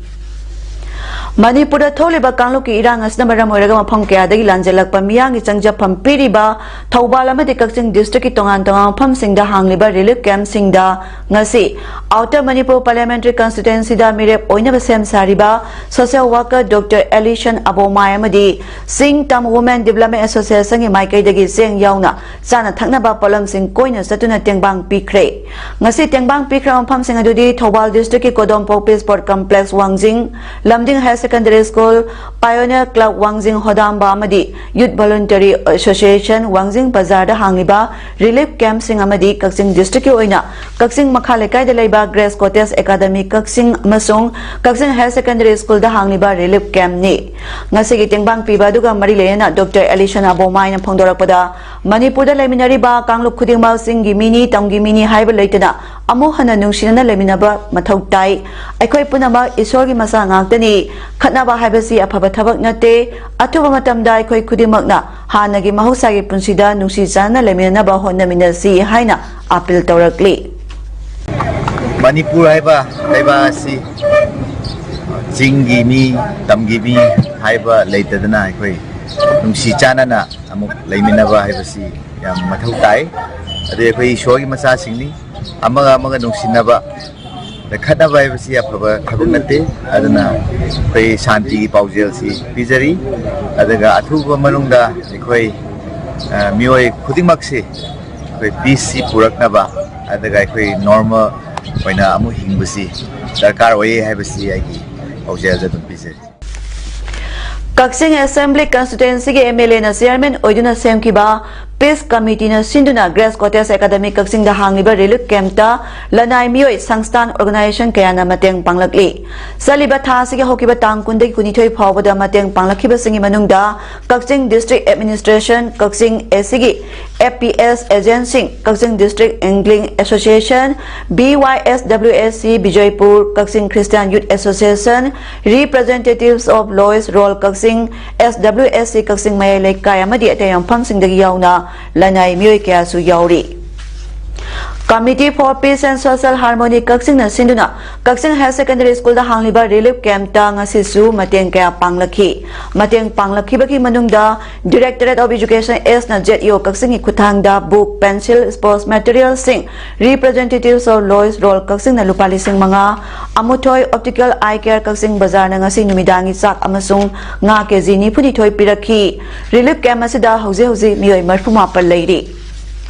ꯃꯅꯤꯄꯨꯔꯗ ꯊꯣꯛꯂꯤꯕ ꯀꯥꯡꯂꯨꯞꯀꯤ ꯏꯔꯥꯡ ꯑꯁꯤꯅ ꯃꯔꯝ ꯑꯣꯏꯔꯒ ꯃꯐꯝ ꯀꯌꯥꯗꯒꯤ ꯂꯥꯟꯖꯦꯜꯂꯛꯄ ꯃꯤꯌꯥꯝꯒꯤ ꯆꯪꯖꯐꯝ ꯄꯤꯔꯤꯕ ꯊꯧꯕꯥꯜ ꯑꯃꯗꯤ ꯀꯛꯆꯤꯡ district ꯀꯤ ꯇꯣꯉꯥꯟ ꯇꯣꯉꯥꯟꯕ ꯃꯐꯝꯁꯤꯡꯗ ꯍꯥꯡꯂꯤꯕ relief camp ꯁꯤꯡꯗ ꯉꯁꯤ Outer Manipur Parliamentary Constituency ꯗ ꯃꯤꯔꯦꯞ ꯑꯣꯏꯅꯕ ꯁꯦꯝ ꯁꯥꯔꯤꯕ social worker Doctor Alison ꯑꯕꯣꯃꯥꯏ ꯑꯃꯗꯤ ꯆꯤꯡ ꯇꯝ Women Development Association ꯒꯤ ꯃꯥꯏꯀꯩꯗꯒꯤ ꯆꯦꯡ ꯌꯥꯎꯅ ꯆꯥꯅ ꯊꯛꯅꯕ ꯄꯣꯠꯂꯝꯁꯤꯡ ꯀꯣꯏꯅ ꯆꯠꯇꯨꯅ ꯇꯦꯡꯕꯥꯡ ꯄꯤꯈ꯭ꯔꯦ꯫ ꯉꯁꯤ ꯇꯦꯡꯕꯥꯡ ꯄꯤꯈ꯭ꯔꯕ ꯃꯐꯝꯁꯤꯡ ꯑꯗꯨꯗꯤ ꯊꯧꯕꯥꯜ district ꯀꯤ ꯀꯣꯗꯣꯝ ꯄꯣꯛꯄꯤ Sport Complex ꯋꯥꯡꯖꯤꯡ, ꯂꯝꯗꯤꯡ Higher Secondary School, Pioneer Club ꯋꯥꯡꯖꯤꯡ ꯍꯣꯗꯥꯝꯕ ꯑꯃꯗꯤ Youth Voluntary Association ꯋꯥꯡꯖꯤꯡ ꯕꯖꯥꯔꯗ ꯍꯥꯡꯂꯤꯕ relief camp ꯁꯤꯡ ꯑꯃꯗꯤ ꯀꯛꯆꯤꯡ district ꯀꯤ ꯑꯣꯏꯅ ꯀꯛꯆꯤꯡ ꯃꯈꯥ ꯂꯩꯀꯥꯏꯗ ꯂꯩꯕ Grace Cottage Academy ꯀꯛꯆꯤꯡ ꯑꯃꯁꯨꯡ ꯀꯛꯆꯤꯡ Higher Secondary School ꯗ ꯍꯥꯡꯂꯤꯕ relief camp ꯅꯤ꯫ ꯉꯁꯤꯒꯤ ꯇꯦꯡꯕꯥꯡ ꯄꯤꯕ ꯑꯗꯨꯒ ꯃꯔꯤ ꯂꯩꯅꯅ Doctor Alison ꯑꯕꯣꯃꯥꯏꯅ ꯐꯣꯡꯗꯣꯔꯛꯄꯗ, ꯃꯅꯤꯄꯨꯔꯗ ꯂꯩꯃꯤꯟꯅꯔꯤꯕ ꯀꯥꯡꯂꯨꯞ ꯈꯨꯗꯤꯡꯃꯛ ꯆꯤꯡꯒꯤ ꯃꯤꯅꯤ, ꯇꯝꯒꯤ ꯃꯤꯅꯤ ꯍꯥꯏꯕ ꯂꯩꯇꯅ ꯑꯃꯨꯛ ꯍꯟꯅ ꯅꯨꯡꯁꯤꯅꯅ ꯂꯩꯃꯤꯟꯅꯕ ꯃꯊꯧ ꯇꯥꯏ꯫ ꯑꯩꯈꯣꯏ ꯄꯨꯝꯅꯃꯛ ꯏꯁꯣꯔꯒꯤ ꯃꯆꯥ ꯉꯥꯛꯇꯅꯤ꯫ ꯈꯠꯅꯕ ꯍꯥꯏꯕꯁꯤ ꯑꯐꯕ ꯊꯕꯛ ꯅꯠꯇꯦ꯫ ꯑꯊꯨꯕ ꯃꯇꯝꯗ ꯑꯩꯈꯣꯏ ꯈꯨꯗꯤꯡꯃꯛꯅ ꯍꯥꯟꯅꯒꯤ ꯃꯍꯧꯁꯥꯒꯤ ꯄꯨꯟꯁꯤꯗ ꯅꯨꯡꯁꯤ ꯆꯥꯟꯅꯅ ꯂꯩꯃꯤꯟꯅꯅꯕ ꯍꯣꯠꯅꯃꯤꯟꯅꯁꯤ ꯍꯥꯏꯅ appeal ꯇꯧꯔꯛꯂꯤ꯫ ꯃꯅꯤꯄꯨꯔ ꯍꯥꯏꯕ ꯂꯩꯕꯥꯛ ꯑꯁꯤ ꯆꯤꯡꯒꯤ ꯃꯤ, ꯇꯝꯒꯤ ꯃꯤ ꯍꯥꯏꯕ ꯂꯩꯇꯗꯅ ꯑꯩꯈꯣꯏ ꯅꯨꯡꯁꯤ ꯆꯥꯟꯅꯅ ꯑꯃꯨꯛ ꯂꯩꯃꯤꯟꯅꯕ ꯍꯥꯏꯕꯁꯤ ꯌꯥꯝ ꯃꯊꯧ ꯇꯥꯏ꯫ ꯑꯗꯨ ꯑꯩꯈꯣꯏ ꯏꯁꯣꯔꯒꯤ ꯃꯆꯥꯁꯤꯡꯅꯤ, ꯑꯃꯒ ꯑꯃꯒ ꯅꯨꯡꯁꯤꯅꯕ, ꯈꯠꯅꯕ ꯍꯥꯏꯕꯁꯤ ꯑꯐꯕ ꯊꯕꯛ ꯅꯠꯇꯦ꯫ ꯑꯗꯨꯅ ꯑꯩꯈꯣꯏ ꯁꯥꯟꯇꯤꯒꯤ ꯄꯥꯎꯖꯦꯜꯁꯤ ꯄꯤꯖꯔꯤ꯫ ꯑꯗꯨꯒ ꯑꯊꯨꯕ ꯃꯅꯨꯡꯗ ꯑꯩꯈꯣꯏ, ꯑ, ꯃꯤꯑꯣꯏ ꯈꯨꯗꯤꯡꯃꯛꯁꯤ ꯑꯩꯈꯣꯏ peace ꯁꯤ ꯄꯨꯔꯛꯅꯕ, ꯑꯗꯨꯒ ꯑꯩꯈꯣꯏ normal ꯑꯣꯏꯅ ꯑꯃꯨꯛ ꯍꯤꯡꯕꯁꯤ ꯗꯔꯀꯥꯔ ꯑꯣꯏꯌꯦ ꯍꯥꯏꯕꯁꯤ ꯑꯩꯒꯤ ꯄꯥꯎꯖꯦꯜꯗ ꯑꯗꯨꯝ ꯄꯤꯖꯔꯤ꯫ ꯀꯛꯆꯤꯡ Assembly Constituency ꯒꯤ MLA ꯅ chairman ꯑꯣꯏꯗꯨꯅ ꯁꯦꯝꯈꯤꯕ Peace Committee ꯅ ꯁꯤꯟꯗꯨꯅ Grace Cottage Academy ꯀꯛꯆꯤꯡꯗ ꯍꯥꯡꯂꯤꯕ relief camp ꯇ ꯂꯅꯥꯏ ꯃꯤꯑꯣꯏ, ꯁꯪꯁꯊꯥꯟ, organization ꯀꯌꯥꯅ ꯃꯇꯦꯡ ꯄꯥꯡꯂꯛꯂꯤ꯫ ꯆꯠꯂꯤꯕ ꯊꯥ ꯑꯁꯤꯒꯤ ꯍꯧꯈꯤꯕ ꯇꯥꯡ ꯀꯨꯟꯗꯒꯤ ꯀꯨꯟꯅꯤꯊꯣꯏ ꯐꯥꯎꯕꯗ ꯃꯇꯦꯡ ꯄꯥꯡꯂꯛꯈꯤꯕꯁꯤꯡꯒꯤ ꯃꯅꯨꯡꯗ ꯀꯛꯆꯤꯡ District Administration, ꯀꯛꯆꯤꯡ AC ꯒꯤ APS agent ꯁꯤꯡ, ꯀꯛꯆꯤꯡ District Angling Association, BYSWAC ꯕꯤꯖꯣꯏꯄꯨꯔ, Kakching Christian Youth Association, Representatives of Lois Roll Kakching, SWAC ꯀꯛꯆꯤꯡ ꯃꯌꯥꯏ ꯂꯩꯀꯥꯏ ꯑꯃꯗꯤ ꯑꯇꯩ ꯃꯐꯝꯁꯤꯡꯗꯒꯤ ꯌꯥꯎꯅ ꯂꯅꯥꯏ ꯃꯤꯑꯣꯏ ꯀꯌꯥꯁꯨ ꯌꯥꯎꯔꯤ꯫ Committee for Peace and Social Harmony ꯀꯛꯆꯤꯡꯅ ꯁꯤꯟꯗꯨꯅ ꯀꯛꯆꯤꯡ Higher Secondary School ꯗ ꯍꯥꯡꯂꯤꯕ relief camp ꯇ ꯉꯁꯤꯁꯨ ꯃꯇꯦꯡ ꯀꯌꯥ ꯄꯥꯡꯂꯛꯈꯤ꯫ ꯃꯇꯦꯡ ꯄꯥꯡꯂꯛꯈꯤꯕꯒꯤ ꯃꯅꯨꯡꯗ Directorate of Education East ꯅ Z E O ꯀꯛꯆꯤꯡꯒꯤ ꯈꯨꯠꯊꯥꯡꯗ book, pencil, sports material ꯁꯤꯡ, Representatives of Lois Roll ꯀꯛꯆꯤꯡꯅ ꯂꯨꯄꯥ ꯂꯤꯁꯤꯡ ꯃꯉꯥ, ꯑꯃꯨꯊꯣꯏ Optical Eye Care ꯀꯛꯆꯤꯡ ꯕꯖꯥꯔꯅ ꯉꯁꯤ ꯅꯨꯃꯤꯗꯥꯡꯒꯤ ꯆꯥꯛ ꯑꯃꯁꯨꯡ ꯉꯥ ꯀꯦꯖꯤ ꯅꯤꯐꯨ ꯅꯤꯊꯣꯏ ꯄꯤꯔꯛꯈꯤ꯫ Relief camp ꯑꯁꯤꯗ ꯍꯧꯖꯤꯛ ꯍꯧꯖꯤꯛ ꯃꯤꯑꯣꯏ ꯃꯔꯤꯐꯨ ꯃꯥꯄꯟ ꯂꯩꯔꯤ꯫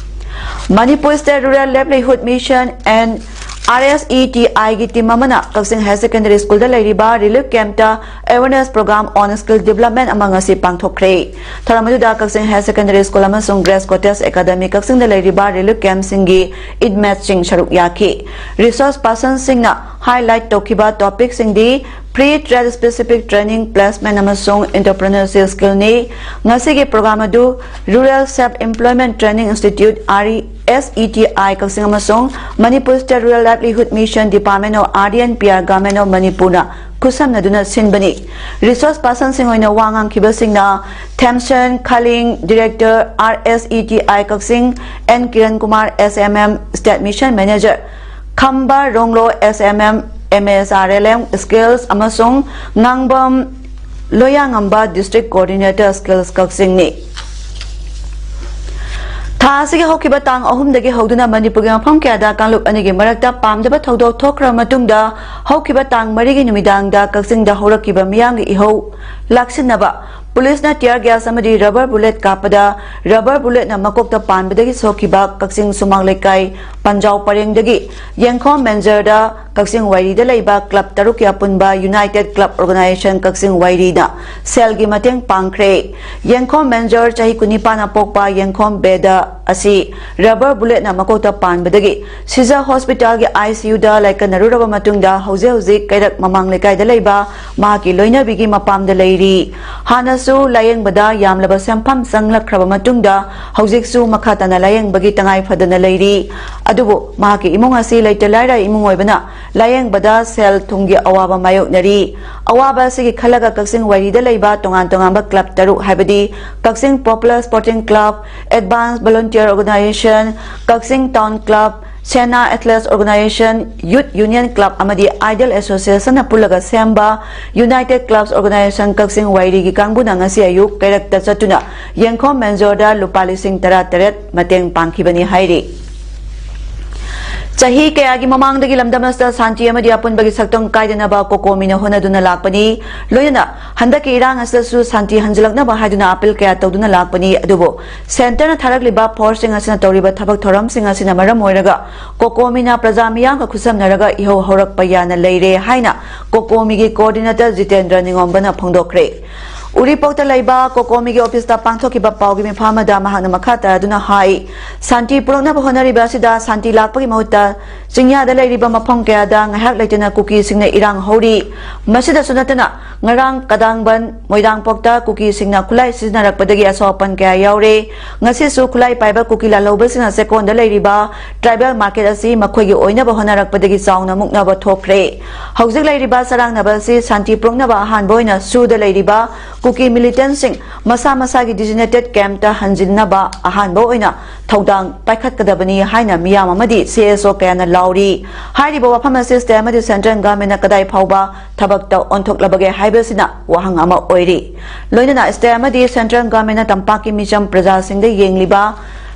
Manipur State Rural Livelihood Mission and R S E T I ꯒꯤ team ꯑꯃꯅ ꯀꯛꯆꯤꯡ Higher Secondary School ꯗ ꯂꯩꯔꯤꯕ relief camp ꯇ awareness program on skill development ꯑꯃ ꯉꯁꯤ ꯄꯥꯡꯊꯣꯛꯈ꯭ꯔꯦ꯫ ꯊꯧꯔꯝ ꯑꯗꯨꯗ ꯀꯛꯆꯤꯡ Higher Secondary School ꯑꯃꯁꯨꯡ Grace Cottage Academy ꯀꯛꯆꯤꯡꯗ ꯂꯩꯔꯤꯕ relief camp ꯁꯤꯡꯒꯤ inmate ꯁꯤꯡ ꯁꯔꯨꯛ ꯌꯥꯈꯤ꯫ Resource person ꯁꯤꯡꯅ highlight ꯇꯧꯈꯤꯕ topic ꯁꯤꯡꯗꯤ Pre-trade specific training, placement ꯑꯃꯁꯨꯡ entrepreneurship skill ꯅꯤ꯫ ꯉꯁꯤꯒꯤ program ꯑꯗꯨ Rural Self Employment Training Institute, R E S E T I ꯀꯛꯆꯤꯡ ꯑꯃꯁꯨꯡ Manipur State Rural Livelihood Mission, Department of R D and P R, Government of Manipur ꯅ ꯈꯨꯠꯁꯝꯅꯗꯨꯅ ꯁꯤꯟꯕꯅꯤ꯫ Resource person ꯁꯤꯡ ꯑꯣꯏꯅ ꯋꯥ ꯉꯥꯡꯈꯤꯕꯁꯤꯡꯅ Thamsen Khaling, Director, R S E T I Kakching, N Kiran Kumar, S M M, State Mission Manager, Khamba Ronglo, S M M, M S R L M Skills, ꯑꯃꯁꯨꯡ ꯉꯥꯡꯕꯝ ꯂꯣꯌꯥꯉꯝꯕ, District Coordinator Skills ꯀꯛꯆꯤꯡꯅꯤ꯫ ꯊꯥ ꯑꯁꯤꯒꯤ ꯍꯧꯈꯤꯕ ꯇꯥꯡ ꯑꯍꯨꯝꯗꯒꯤ ꯍꯧꯗꯨꯅ ꯃꯅꯤꯄꯨꯔꯒꯤ ꯃꯐꯝ ꯀꯌꯥꯗ ꯀꯥꯡꯂꯨꯞ ꯑꯅꯤꯒꯤ ꯃꯔꯛꯇ ꯄꯥꯝꯗꯕ ꯊꯧꯗꯣꯛ ꯊꯣꯛꯈ꯭ꯔꯕ ꯃꯇꯨꯡꯗ, ꯍꯧꯈꯤꯕ ꯇꯥꯡ ꯃꯔꯤꯒꯤ ꯅꯨꯃꯤꯗꯥꯡꯗ ꯀꯛꯆꯤꯡꯗ ꯍꯧꯔꯛꯈꯤꯕ ꯃꯤꯌꯥꯝꯒꯤ ꯏꯍꯧ ꯂꯥꯛꯁꯤꯟꯅꯕ ꯄꯨꯂꯤꯁꯅ tear gas ꯑꯃꯗꯤ rubber bullet ꯀꯥꯞꯄꯗ, rubber bulletꯅ ꯃꯀꯣꯛꯇ ꯄꯥꯟꯕꯗꯒꯤ ꯁꯣꯛꯈꯤꯕ ꯀꯛꯆꯤꯡ ꯁꯨꯃꯥꯡ ꯂꯩꯀꯥꯏ ꯄꯟꯖꯥꯎ ꯄꯔꯦꯡꯗꯒꯤ ꯌꯦꯡꯈꯣꯝ ꯃꯦꯟꯖꯔꯗ ꯀꯛꯆꯤꯡ ꯋꯥꯏꯔꯤꯗ ꯂꯩꯕ club ꯇꯔꯨꯛꯀꯤ ꯑꯄꯨꯟꯕ United Club Organization ꯀꯛꯆꯤꯡ ꯋꯥꯏꯔꯤꯅ ꯁꯦꯜꯒꯤ ꯃꯇꯦꯡ ꯄꯥꯡꯈ꯭ꯔꯦ꯫ ꯌꯦꯡꯈꯣꯝ ꯃꯦꯟꯖꯔ, ꯆꯍꯤ ꯀꯨꯟꯅꯤꯄꯥꯟꯅ ꯄꯣꯛꯄ ꯌꯦꯡꯈꯣꯝ ꯕꯦꯗ ꯑꯁꯤ rubber bulletꯅ ꯃꯀꯣꯛꯇ ꯄꯥꯟꯕꯗꯒꯤ ꯁꯤꯖ ꯍꯣꯁꯄꯤꯇꯥꯜꯒꯤ I C U ꯗ ꯂꯥꯏꯀꯠꯅꯔꯨꯔꯕ ꯃꯇꯨꯡꯗ ꯍꯧꯖꯤꯛ ꯍꯧꯖꯤꯛ ꯀꯩꯔꯛ ꯃꯃꯥꯡ ꯂꯩꯀꯥꯏꯗ ꯂꯩꯕ ꯃꯍꯥꯛꯀꯤ ꯂꯣꯏꯅꯕꯤꯒꯤ ꯃꯄꯥꯝꯗ ꯂꯩꯔꯤ꯫ ꯍꯥꯟꯅꯁꯨ ꯂꯥꯌꯦꯡꯕꯗ ꯌꯥꯝꯂꯕ ꯁꯦꯟꯐꯝ ꯆꯪꯂꯛꯈ꯭ꯔꯕ ꯃꯇꯨꯡꯗ ꯍꯧꯖꯤꯛꯁꯨ ꯃꯈꯥ ꯇꯥꯅ ꯂꯥꯌꯦꯡꯕꯒꯤ ꯇꯉꯥꯏ ꯐꯗꯅ ꯂꯩꯔꯤ꯫ ꯑꯗꯨꯕꯨ ꯃꯍꯥꯛꯀꯤ ꯏꯃꯨꯡ ꯑꯁꯤ ꯂꯩꯇ ꯂꯥꯏꯔ ꯏꯃꯨꯡ ꯑꯣꯏꯕꯅ ꯂꯥꯌꯦꯡꯕꯗ ꯁꯦꯜ ꯊꯨꯝꯒꯤ ꯑꯋꯥꯕ ꯃꯥꯌꯣꯛꯅꯔꯤ꯫ ꯑꯋꯥꯕ ꯑꯁꯤꯒꯤ ꯈꯜꯂꯒ ꯀꯛꯆꯤꯡ ꯋꯥꯏꯔꯤꯗ ꯂꯩꯕ ꯇꯣꯉꯥꯟ ꯇꯣꯉꯥꯟꯕ club ꯇꯔꯨꯛ, ꯍꯥꯏꯕꯗꯤ ꯀꯛꯆꯤꯡ Popular Sporting Club, Advanced Volunteer Organization, ꯀꯛꯆꯤꯡ Town Club, Sena Athletes Organization, Youth Union Club ꯑꯃꯗꯤ Idol Associationꯅ ꯄꯨꯜꯂꯒ ꯁꯦꯝꯕ United Clubs Organization ꯀꯛꯆꯤꯡ ꯋꯥꯏꯔꯤꯒꯤ ꯀꯥꯡꯕꯨꯅ ꯉꯁꯤ ꯑꯌꯨꯛ ꯀꯩꯔꯛꯇ ꯆꯠꯇꯨꯅ ꯌꯦꯡꯈꯣꯝ ꯃꯦꯟꯖꯣꯔꯗ ꯂꯨꯄꯥ ꯂꯤꯁꯤꯡ ꯇꯔꯥ ꯇꯔꯦꯠ ꯃꯇꯦꯡ ꯄꯥꯡꯈꯤꯕꯅꯤ ꯍꯥꯏꯔꯤ꯫ ꯆꯍꯤ ꯀꯌꯥꯒꯤ ꯃꯃꯥꯡꯗꯒꯤ ꯂꯝꯗꯝ ꯑꯁꯤꯗ ꯁꯥꯟꯇꯤ ꯑꯃꯗꯤ ꯑꯄꯨꯟꯕꯒꯤ ꯁꯛꯇꯝ ꯀꯥꯏꯗꯅꯕ ꯀꯣꯀꯣꯃꯤꯅ ꯍꯣꯠꯅꯗꯨꯅ ꯂꯥꯛꯄꯅꯤ꯫ ꯂꯣꯏꯅꯅ ꯍꯟꯗꯛꯀꯤ ꯏꯔꯥꯡ ꯑꯁꯤꯗꯁꯨ ꯁꯥꯟꯇꯤ ꯍꯟꯖꯤꯜꯂꯛꯅꯕ ꯍꯥꯏꯗꯨꯅ ꯑꯄꯤꯜ ꯀꯌꯥ ꯇꯧꯗꯨꯅ ꯂꯥꯛꯄꯅꯤ꯫ ꯑꯗꯨꯕꯨ ꯁꯦꯟꯇꯔꯅ ꯊꯥꯔꯛꯂꯤꯕ ꯐꯣꯔꯁꯁꯤꯡ ꯑꯁꯤꯅ ꯇꯧꯔꯤꯕ ꯊꯕꯛ ꯊꯧꯔꯝꯁꯤꯡ ꯑꯁꯤꯅ ꯃꯔꯝ ꯑꯣꯏꯔꯒ ꯀꯣꯀꯣꯃꯤꯅ ꯄ꯭ꯔꯖꯥ ꯃꯤꯌꯥꯝꯒ ꯈꯨꯠꯁꯝꯅꯔꯒ ꯏꯍꯧ ꯍꯧꯔꯛꯄ ꯌꯥꯅ ꯂꯩꯔꯦ ꯍꯥꯏꯅ ꯀꯣꯀꯣꯃꯤꯒꯤ coordinator ꯖꯤꯇꯦꯟꯗ꯭ꯔ ꯅꯤꯉꯣꯝꯕꯅ ꯐꯣꯡꯗꯣꯛꯈ꯭ꯔꯦ꯫ ꯎꯔꯤꯄꯣꯛꯇ ꯂꯩꯕ ꯀꯣꯀꯣꯃꯤꯒꯤ ꯑꯣꯐꯤꯁꯇ ꯄꯥꯡꯊꯣꯛꯈꯤꯕ ꯄꯥꯎꯒꯤ ꯃꯤꯐꯝ ꯑꯃꯗ ꯃꯍꯥꯛꯅ ꯃꯈꯥ ꯇꯥꯗꯨꯅ ꯍꯥꯏ, ꯁꯥꯟꯇꯤ ꯄꯨꯔꯛꯅꯕ ꯍꯣꯠꯅꯔꯤꯕ ꯑꯁꯤꯗ ꯁꯥꯟꯇꯤ ꯂꯥꯛꯄꯒꯤ ꯃꯍꯨꯠꯇ ꯆꯤꯡꯌꯥꯗ ꯂꯩꯔꯤꯕ ꯃꯐꯝ ꯀꯌꯥꯗ ꯉꯥꯏꯍꯥꯛ ꯂꯩꯇꯅ ꯀꯨꯀꯤꯁꯤꯡꯅ ꯏꯔꯥꯡ ꯍꯧꯔꯤ꯫ ꯃꯁꯤꯗꯁꯨ ꯅꯠꯇꯅ ꯉꯔꯥꯡ ꯀꯗꯥꯡꯕꯟ, ꯃꯣꯏꯔꯥꯡꯄꯣꯛꯇ ꯀꯨꯀꯤꯁꯤꯡꯅ ꯈꯨꯠꯂꯥꯏ ꯁꯤꯖꯤꯟꯅꯔꯛꯄꯗꯒꯤ ꯑꯁꯣꯛ ꯑꯄꯟ ꯀꯌꯥ ꯌꯥꯎꯔꯦ꯫ ꯉꯁꯤꯁꯨ ꯈꯨꯠꯂꯥꯏ ꯄꯥꯏꯕ ꯀꯨꯀꯤ ꯂꯥꯜꯍꯧꯕꯁꯤꯡꯅ ꯆꯦꯛꯀꯣꯟꯗ ꯂꯩꯔꯤꯕ tribal market ꯑꯁꯤ ꯃꯈꯣꯏꯒꯤ ꯑꯣꯏꯅꯕ ꯍꯣꯠꯅꯔꯛꯄꯗꯒꯤ ꯆꯥꯎꯅ ꯃꯨꯛꯅꯕ ꯊꯣꯛꯈ꯭ꯔꯦ꯫ ꯍꯧꯖꯤꯛ ꯂꯩꯔꯤꯕ ꯆꯔꯥꯡꯅꯕ ꯑꯁꯤ ꯁꯥꯟꯇꯤ ꯄꯨꯔꯛꯅꯕ ꯑꯍꯥꯟꯕ ꯑꯣꯏꯅ ꯁꯨꯗ ꯂꯩꯔꯤꯕ ꯀꯨꯀꯤ militantꯁꯤꯡ ꯃꯁꯥ ꯃꯁꯥꯒꯤ designated campꯇ ꯍꯟꯖꯤꯟꯅꯕ ꯑꯍꯥꯟꯕ ꯑꯣꯏꯅ ꯊꯧꯗꯥꯡ ꯄꯥꯏꯈꯠꯀꯗꯕꯅꯤ ꯍꯥꯏꯅ ꯃꯤꯌꯥꯝ ꯑꯃꯗꯤ C S O ꯀꯌꯥꯅ ꯂꯥꯎꯔꯤ꯫ ꯍꯥꯏꯔꯤꯕ ꯋꯥꯐꯝ ꯑꯁꯤ state ꯑꯃꯗꯤ central governmentꯅ ꯀꯗꯥꯏ ꯐꯥꯎꯕ ꯊꯕꯛꯇ ꯑꯣꯟꯊꯣꯛꯂꯕꯒꯦ ꯍꯥꯏꯕꯁꯤꯅ ꯋꯥꯍꯪ ꯑꯃ ꯑꯣꯏꯔꯤ꯫ ꯂꯣꯏꯅꯅ state ꯑꯃꯗꯤ central governmentꯅ ꯇꯝꯄꯥꯛꯀꯤ ꯃꯤꯆꯝ ꯄ꯭ꯔꯖꯥꯁꯤꯡꯗ ꯌꯦꯡꯂꯤꯕ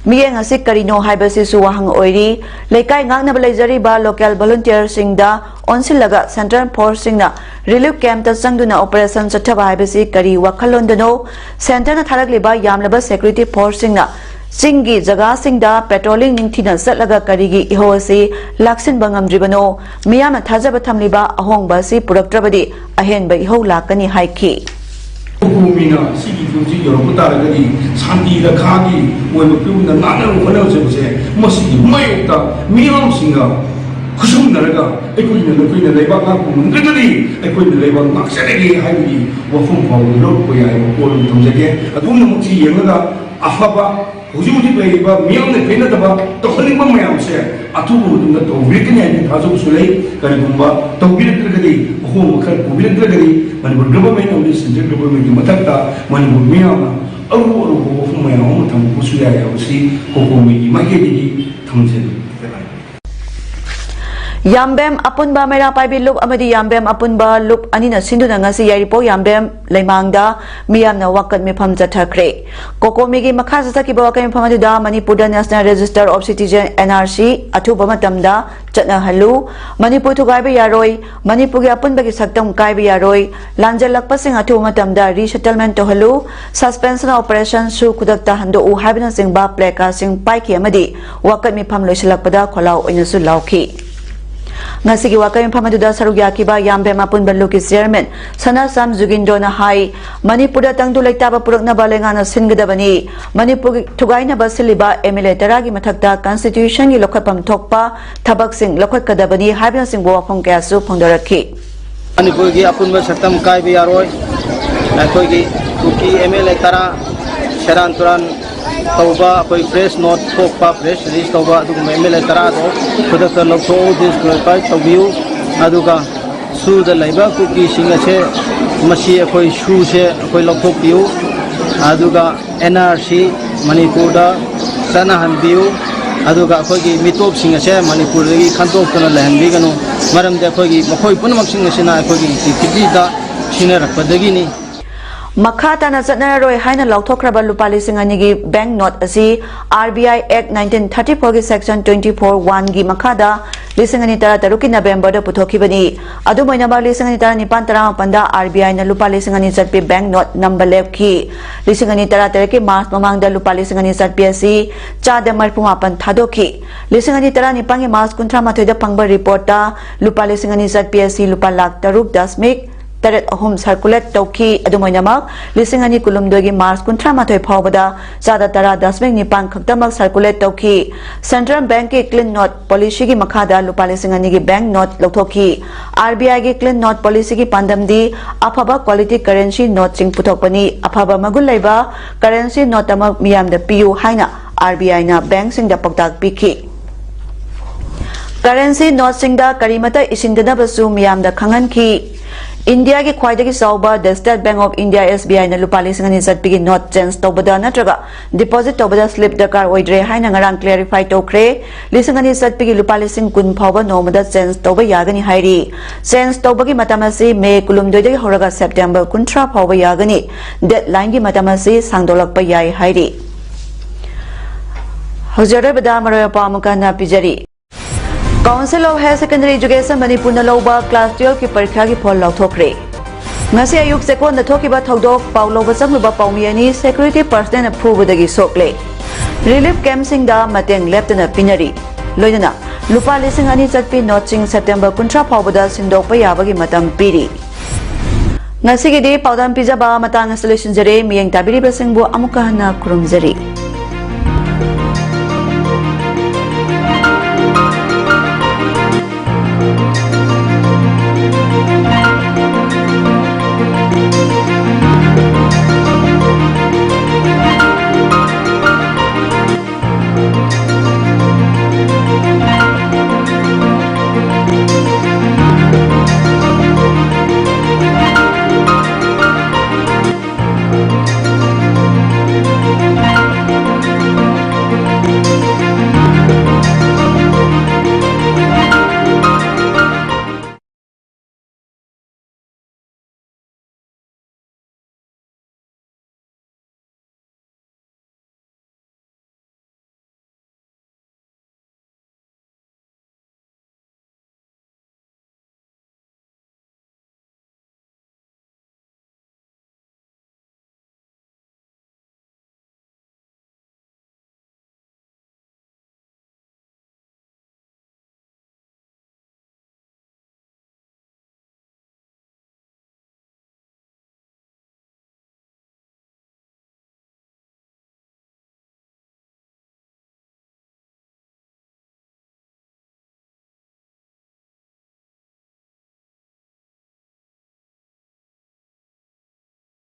ꯃꯤꯠꯌꯦꯡ ꯑꯁꯤ ꯀꯔꯤꯅꯣ ꯍꯥꯏꯕꯁꯤꯁꯨ ꯋꯥꯍꯪ ꯑꯣꯏꯔꯤ꯫ ꯂꯩꯀꯥꯏ ꯉꯥꯛꯅꯕ ꯂꯩꯖꯔꯤꯕ local volunteerꯁꯤꯡꯗ ꯑꯣꯟꯁꯤꯜꯂꯒ central forceꯁꯤꯡꯅ relief campꯇ ꯆꯪꯗꯨꯅ operation ꯆꯠꯊꯕ ꯍꯥꯏꯕꯁꯤ ꯀꯔꯤ ꯋꯥꯈꯜꯂꯣꯟꯗꯅꯣ? Centreꯅ ꯊꯥꯔꯛꯂꯤꯕ ꯌꯥꯝꯂꯕ security forceꯁꯤꯡꯅ ꯆꯤꯡꯒꯤ ꯖꯒꯥꯁꯤꯡꯗ patrolling ꯅꯤꯡꯊꯤꯅ ꯆꯠꯂꯒ ꯀꯔꯤꯒꯤ ꯏꯍꯧ ꯑꯁꯤ ꯂꯥꯛꯁꯤꯟꯕ ꯉꯝꯗ꯭ꯔꯤꯕꯅꯣ? ꯃꯤꯌꯥꯝꯅ ꯊꯥꯖꯕ ꯊꯝꯂꯤꯕ ꯑꯍꯣꯡꯕ ꯑꯁꯤ ꯄꯨꯔꯛꯇ꯭ꯔꯕꯗꯤ ꯑꯍꯦꯟꯕ ꯏꯍꯧ ꯂꯥꯛꯀꯅꯤ ꯍꯥꯏꯈꯤ꯫ ꯀꯣꯀꯣꯃꯤꯅ ꯁꯤꯒꯤ ꯐꯤꯕꯝꯁꯤ ꯌꯧꯔꯛꯄ ꯇꯥꯔꯒꯗꯤ ꯁꯥꯟꯇꯤ ꯔꯈꯥꯒꯤ ꯑꯣꯏꯕ ꯐꯤꯕꯝꯗ ꯉꯥꯛꯅꯕ ꯍꯣꯠꯅꯖꯕꯁꯦ ꯃꯁꯤꯒꯤ ꯃꯥꯌꯣꯛꯇ ꯃꯤꯌꯥꯝꯁꯤꯡꯒ ꯈꯨꯠꯁꯝꯅꯔꯒ ꯑꯩꯈꯣꯏꯅ ꯅꯈꯣꯏꯅ ꯂꯩꯕꯥꯛ ꯉꯥꯛꯄ ꯉꯝꯗ꯭ꯔꯒꯗꯤ ꯑꯩꯈꯣꯏꯅ ꯂꯩꯕꯥꯛ ꯉꯥꯛꯆꯔꯒꯦ ꯍꯥꯏꯕꯒꯤ ꯋꯥꯐꯝ ꯐꯥꯎꯕ ꯂꯧꯔꯛꯄ ꯌꯥꯏ ꯍꯥꯏꯕ ꯄꯣꯠ ꯑꯃ ꯊꯝꯖꯒꯦ꯫ ꯑꯗꯨꯝꯅꯃꯛꯁꯤ ꯌꯦꯡꯂꯒ ꯑꯐꯕ ꯍꯧꯖꯤꯛ ꯍꯧꯖꯤꯛ ꯂꯩꯔꯤꯕ ꯃꯤꯌꯥꯝꯅ ꯄꯦꯟꯅꯗꯕ ꯇꯧꯍꯟꯅꯤꯡꯕ ꯃꯌꯥꯝꯁꯦ ꯑꯊꯨꯕ ꯃꯇꯝꯗ ꯇꯧꯕꯤꯔꯛꯀꯅꯤ ꯍꯥꯏꯕꯒꯤ ꯊꯥꯖꯕꯁꯨ ꯂꯩ꯫ ꯀꯔꯤꯒꯨꯝꯕ ꯇꯧꯕꯤꯔꯛꯇ꯭ꯔꯒꯗꯤ ꯑꯍꯣꯡꯕ ꯈꯔ ꯄꯨꯕꯤꯔꯛꯇ꯭ꯔꯒꯗꯤ ꯃꯅꯤꯄꯨꯔ government ꯑꯃꯗꯤ central governmentꯀꯤ ꯃꯊꯛꯇ ꯃꯅꯤꯄꯨꯔ ꯃꯤꯌꯥꯝꯅ ꯑꯔꯨ ꯑꯔꯨꯕ ꯋꯥꯐꯝ ꯃꯌꯥꯝ ꯑꯃ ꯊꯝꯃꯛꯄꯁꯨ ꯌꯥꯏ ꯍꯥꯏꯕꯁꯤ ꯀꯣꯀꯣꯃꯤꯒꯤ ꯃꯥꯏꯀꯩꯗꯒꯤ ꯊꯝꯖꯔꯤ꯫ ꯌꯥꯝꯕꯦꯝ ꯑꯄꯨꯟꯕ ꯃꯩꯔꯥ ꯄꯥꯏꯕꯤ ꯂꯨꯞ ꯑꯃꯗꯤ ꯌꯥꯝꯕꯦꯝ ꯑꯄꯨꯟꯕ ꯂꯨꯞ ꯑꯅꯤꯅ ꯁꯤꯟꯗꯨꯅ ꯉꯁꯤ ꯌꯥꯏꯔꯤꯄꯣꯛ ꯌꯥꯝꯕꯦꯝ ꯂꯩꯃꯥꯡꯗ ꯃꯤꯌꯥꯝꯅ ꯋꯥꯀꯠ ꯃꯤꯐꯝ ꯆꯠꯊꯈ꯭ꯔꯦ꯫ ꯀꯣꯀꯣꯃꯤꯒꯤ ꯃꯈꯥ ꯆꯠꯊꯈꯤꯕ ꯋꯥꯀꯠ ꯃꯤꯐꯝ ꯑꯗꯨꯗ ꯃꯅꯤꯄꯨꯔꯗ National Register of Citizen, N R C, ꯑꯊꯨꯕ ꯃꯇꯝꯗ ꯆꯠꯅꯍꯜꯂꯨ, ꯃꯅꯤꯄꯨꯔ ꯊꯨꯒꯥꯏꯕ ꯌꯥꯔꯣꯏ, ꯃꯅꯤꯄꯨꯔꯒꯤ ꯑꯄꯨꯟꯕꯒꯤ ꯁꯛꯇꯝ ꯀꯥꯏꯕ ꯌꯥꯔꯣꯏ, ꯂꯥꯟꯖꯦꯜꯂꯛꯄꯁꯤꯡ ꯑꯊꯨꯕ ꯃꯇꯝꯗ resettlement ꯇꯧꯍꯜꯂꯨ, suspension operation ꯁꯨ ꯈꯨꯗꯛꯇ ꯍꯟꯗꯣꯛꯎ ꯍꯥꯏꯕꯅꯆꯤꯡꯕ placard ꯁꯤꯡ ꯄꯥꯏꯈꯤ ꯑꯃꯗꯤ ꯋꯥꯀꯠ ꯃꯤꯐꯝ ꯂꯣꯏꯁꯤꯜꯂꯛꯄꯗ ꯈꯣꯜꯂꯥꯎ ꯑꯣꯏꯅꯁꯨ ꯂꯥꯎꯈꯤ꯫ ꯉꯁꯤꯒꯤ ꯋꯥꯀꯠ ꯃꯤꯐꯝ ꯑꯗꯨꯗ ꯁꯔꯨꯛ ꯌꯥꯈꯤꯕ ꯌꯥꯝꯕꯦꯝ ꯑꯄꯨꯟꯕ ꯂꯨꯞꯀꯤ chairman ꯁꯅꯥꯁꯝ ꯖꯨꯒꯤꯟꯗ꯭ꯔꯣꯅ ꯍꯥꯏ, ꯃꯅꯤꯄꯨꯔꯗ ꯇꯪꯗꯨ ꯂꯩꯇꯥꯕ ꯄꯨꯔꯛꯅꯕ ꯂꯩꯉꯥꯛꯅ ꯁꯤꯟꯒꯗꯕꯅꯤ꯫ ꯃꯅꯤꯄꯨꯔꯒꯤ ꯊꯨꯒꯥꯏꯅꯕ ꯁꯤꯜꯂꯤꯕ M L A ꯇꯔꯥꯒꯤ ꯃꯊꯛꯇ constitution ꯒꯤ ꯂꯧꯈꯠꯐꯝ ꯊꯣꯛꯄ ꯊꯕꯛꯁꯤꯡ ꯂꯧꯈꯠꯀꯗꯕꯅꯤ ꯍꯥꯏꯕꯅꯆꯤꯡꯕ ꯋꯥꯐꯝ ꯀꯌꯥꯁꯨ ꯐꯣꯡꯗꯣꯔꯛꯈꯤ꯫ ꯃꯅꯤꯄꯨꯔꯒꯤ ꯑꯄꯨꯟꯕ ꯁꯛꯇꯝ ꯀꯥꯏꯕ ꯌꯥꯔꯣꯏ꯫ ꯑꯩꯈꯣꯏꯒꯤ ꯀꯨꯀꯤ M L A ꯇꯔꯥ ꯁꯦꯔꯥꯟ ꯇꯨꯔꯥꯟ ꯇꯧꯕ, ꯑꯩꯈꯣꯏ press note ꯊꯣꯛꯄ, press release ꯇꯧꯕ ꯑꯗꯨꯒꯨꯝꯕ M L A ꯇꯔꯥꯗꯣ ꯈꯨꯗꯛꯇ ꯂꯧꯊꯣꯛꯎ, disqualify ꯇꯧꯕꯤꯌꯨ꯫ ꯑꯗꯨꯒ ꯁꯨꯗ ꯂꯩꯕ ꯀꯨꯀꯤꯁꯤꯡ ꯑꯁꯦ, ꯃꯁꯤ ꯑꯩꯈꯣꯏ ꯁꯨꯁꯦ ꯑꯩꯈꯣꯏ ꯂꯧꯊꯣꯛꯄꯤꯌꯨ꯫ ꯑꯗꯨꯒ N R C ꯃꯅꯤꯄꯨꯔꯗ ꯆꯠꯅꯍꯟꯕꯤꯌꯨ꯫ ꯑꯗꯨꯒ ꯑꯩꯈꯣꯏꯒꯤ ꯃꯤꯇꯣꯞꯁꯤꯡ ꯑꯁꯦ ꯃꯅꯤꯄꯨꯔꯗꯒꯤ ꯈꯟꯗꯣꯛꯇꯨꯅ ꯂꯩꯍꯟꯕꯤꯒꯅꯨ꯫ ꯃꯔꯝꯗꯤ ꯑꯩꯈꯣꯏꯒꯤ ꯃꯈꯣꯏ ꯄꯨꯝꯅꯃꯛꯁꯤꯡ ꯑꯁꯤꯅ ꯑꯩꯈꯣꯏꯒꯤ ꯄ꯭ꯔꯤꯊꯤꯕꯤꯗ ꯁꯤꯡꯅꯔꯛꯄꯗꯒꯤꯅꯤ꯫ ꯃꯈꯥ ꯇꯥꯅ ꯆꯠꯅꯔꯔꯣꯏ ꯍꯥꯏꯅ ꯂꯥꯎꯊꯣꯛꯈ꯭ꯔꯕ ꯂꯨꯄꯥ ꯂꯤꯁꯤꯡ ꯑꯅꯤꯒꯤ bank note ꯑꯁꯤ R B I Act nineteen thirty four ꯒꯤ section twenty four one ꯒꯤ ꯃꯈꯥꯗ ꯂꯤꯁꯤꯡ ꯑꯅꯤ ꯇꯔꯥ ꯇꯔꯨꯛꯀꯤ November ꯗ ꯄꯨꯊꯣꯛꯈꯤꯕꯅꯤ꯫ ꯑꯗꯨꯝ ꯑꯣꯏꯅꯃꯛ, ꯂꯤꯁꯤꯡ ꯑꯅꯤ ꯇꯔꯥꯅꯤꯄꯥꯟ ꯇꯔꯥꯃꯥꯄꯟꯗ R B I ꯅ ꯂꯨꯄꯥ ꯂꯤꯁꯤꯡ ꯑꯅꯤ ꯆꯠꯄꯤ bank note ꯅꯝꯕ ꯂꯦꯞꯈꯤ꯫ ꯂꯤꯁꯤꯡ ꯑꯅꯤ ꯇꯔꯥ ꯇꯔꯦꯠꯀꯤ March ꯃꯃꯥꯡꯗ ꯂꯨꯄꯥ ꯂꯤꯁꯤꯡ ꯑꯅꯤ ꯆꯠꯄꯤ ꯑꯁꯤ ꯆꯥꯗ ꯃꯔꯤꯐꯨ ꯃꯥꯄꯟ ꯊꯥꯗꯣꯛꯈꯤ꯫ ꯂꯤꯁꯤꯡ ꯑꯅꯤ ꯇꯔꯥꯅꯤꯄꯥꯟꯒꯤ March ꯀꯨꯟꯊ꯭ꯔꯥ ꯃꯥꯊꯣꯏꯗ ꯐꯪꯕ report ꯇ ꯂꯨꯄꯥ ꯂꯤꯁꯤꯡ ꯑꯅꯤ ꯆꯠꯄꯤ ꯑꯁꯤ ꯂꯨꯄꯥ ꯂꯥꯈ ꯇꯔꯨꯛ ꯗꯁꯃꯤꯛ ꯇꯔꯦꯠ ꯑꯍꯨꯝ circulate ꯇꯧꯈꯤ꯫ ꯑꯗꯨꯝ ꯑꯣꯏꯅꯃꯛ, ꯂꯤꯁꯤꯡ ꯑꯅꯤ ꯀꯨꯟꯍꯨꯝꯗꯣꯏꯒꯤ March ꯀꯨꯟꯊ꯭ꯔꯥ ꯃꯥꯊꯣꯏ ꯐꯥꯎꯕꯗ ꯆꯥꯗ ꯇꯔꯥ ꯗꯁꯃꯤꯛ ꯅꯤꯄꯥꯟ ꯈꯛꯇꯃꯛ circulate ꯇꯧꯈꯤ꯫ Central Bank ꯀꯤ clean note policy ꯒꯤ ꯃꯈꯥꯗ ꯂꯨꯄꯥ ꯂꯤꯁꯤꯡ ꯑꯅꯤꯒꯤ bank note ꯂꯧꯊꯣꯛꯈꯤ꯫ R B I ꯒꯤ clean note policy ꯒꯤ ꯄꯥꯟꯗꯝꯗꯤ ꯑꯐꯕ quality currency note ꯁꯤꯡ ꯄꯨꯊꯣꯛꯄꯅꯤ꯫ ꯑꯐꯕ ꯃꯒꯨꯟ ꯂꯩꯕ currency note ꯑꯃ ꯃꯤꯌꯥꯝꯗ ꯄꯤꯌꯨ ꯍꯥꯏꯅ R B I ꯅ bank ꯁꯤꯡꯗ ꯄꯥꯎꯇꯥꯛ ꯄꯤꯈꯤ꯫ Currency note ꯁꯤꯡꯗ ꯀꯔꯤꯃꯠꯇ ꯏꯁꯤꯟꯗꯅꯕꯁꯨ ꯃꯤꯌꯥꯝꯗ ꯈꯪꯍꯟꯈꯤ꯫ ꯏꯟꯗꯤꯌꯥꯒꯤ ꯈ꯭ꯋꯥꯏꯗꯒꯤ ꯆꯥꯎꯕ The State Bank of India, S B I ꯅ ꯂꯨꯄꯥ ꯂꯤꯁꯤꯡ ꯑꯅꯤ ꯆꯠꯄꯤꯒꯤ ꯅꯣꯠ ꯆꯦꯟꯖ ꯇꯧꯕꯗ ꯅꯠꯇ꯭ꯔꯒ ꯗꯤꯄꯣꯖꯤꯠ ꯇꯧꯕꯗ ꯁ꯭ꯂꯤꯞ ꯗꯔꯀꯥꯔ ꯑꯣꯏꯗ꯭ꯔꯦ ꯍꯥꯏꯅ ꯉꯔꯥꯡ ꯀ꯭ꯂꯦꯔꯤꯐꯥꯏ ꯇꯧꯈ꯭ꯔꯦ꯫ ꯂꯤꯁꯤꯡ ꯑꯅꯤ ꯆꯠꯄꯤꯒꯤ ꯂꯨꯄꯥ ꯂꯤꯁꯤꯡ ꯀꯨꯟ ꯐꯥꯎꯕ ꯅꯣꯡꯃꯗ ꯆꯦꯟꯖ ꯇꯧꯕ ꯌꯥꯒꯅꯤ ꯍꯥꯏꯔꯤ꯫ ꯆꯦꯟꯖ ꯇꯧꯕꯒꯤ ꯃꯇꯝ ꯑꯁꯤ ꯃꯦ ꯀꯨꯟꯍꯨꯝꯗꯣꯏꯗꯒꯤ ꯍꯧꯔꯒ ꯁꯦꯞꯇꯦꯝꯕꯔ ꯀꯨꯟꯊ꯭ꯔꯥ ꯐꯥꯎꯕ ꯌꯥꯒꯅꯤ꯫ ꯗꯦꯗꯂꯥꯏꯟꯒꯤ ꯃꯇꯝ ꯑꯁꯤ ꯁꯥꯡꯗꯣꯛꯂꯛꯄ ꯌꯥꯏ ꯍꯥꯏꯔꯤ꯫ ꯍꯧꯖꯤꯛ ꯑꯔꯣꯏꯕꯗ ꯃꯔꯨꯑꯣꯏꯕ ꯄꯥꯎ ꯑꯃꯨꯛꯀ ꯍꯟꯅ ꯄꯤꯖꯔꯤ꯫ Council of Higher Secondary Education ꯃꯅꯤꯄꯨꯔꯅ ꯂꯧꯕ ꯀ꯭ꯂꯥꯁ ꯇꯨꯌꯦꯜꯐꯀꯤ ꯄꯔꯤꯈ꯭ꯌꯥꯒꯤ ꯐꯣꯜ ꯂꯥꯎꯊꯣꯛꯈ꯭ꯔꯦ꯫ ꯉꯁꯤ ꯑꯌꯨꯛ ꯆꯦꯛꯀꯣꯟꯗ ꯊꯣꯛꯈꯤꯕ ꯊꯧꯗꯣꯛ, ꯄꯥꯎ ꯂꯧꯕ ꯆꯪꯂꯨꯕ ꯄꯥꯎꯃꯤ ꯑꯅꯤ ꯁꯦꯀ꯭ꯌꯨꯔꯤꯇꯤ ꯄꯔꯁꯅꯦꯜꯅ ꯐꯨꯕꯗꯒꯤ ꯁꯣꯛꯂꯦ꯫ ꯔꯤꯂꯤꯐ ꯀꯦꯝꯞꯁꯤꯡꯗ ꯃꯇꯦꯡ ꯂꯦꯞꯇꯅ ꯄꯤꯅꯔꯤ꯫ ꯂꯣꯏꯅꯅ ꯂꯨꯄꯥ ꯂꯤꯁꯤꯡ ꯑꯅꯤ ꯆꯠꯄꯤ ꯅꯣꯠꯁꯤꯡ ꯁꯦꯞꯇꯦꯝꯕꯔ ꯀꯨꯟꯊ꯭ꯔꯥ ꯐꯥꯎꯕꯗ ꯁꯤꯟꯗꯣꯛꯄ ꯌꯥꯕꯒꯤ ꯃꯇꯝ ꯄꯤꯔꯤ꯫ ꯉꯁꯤꯒꯤꯗꯤ ꯄꯥꯎꯗꯝ ꯄꯤꯖꯕ ꯃꯇꯥꯡ ꯑꯁꯤꯗ ꯂꯣꯏꯁꯤꯟꯖꯔꯦ꯫ ꯃꯤꯠꯌꯦꯡ ꯇꯥꯕꯤꯔꯤꯕꯁꯤꯡꯕꯨ ꯑꯃꯨꯛꯀ ꯍꯟꯅ ꯈꯨꯔꯨꯝꯖꯔꯤ꯫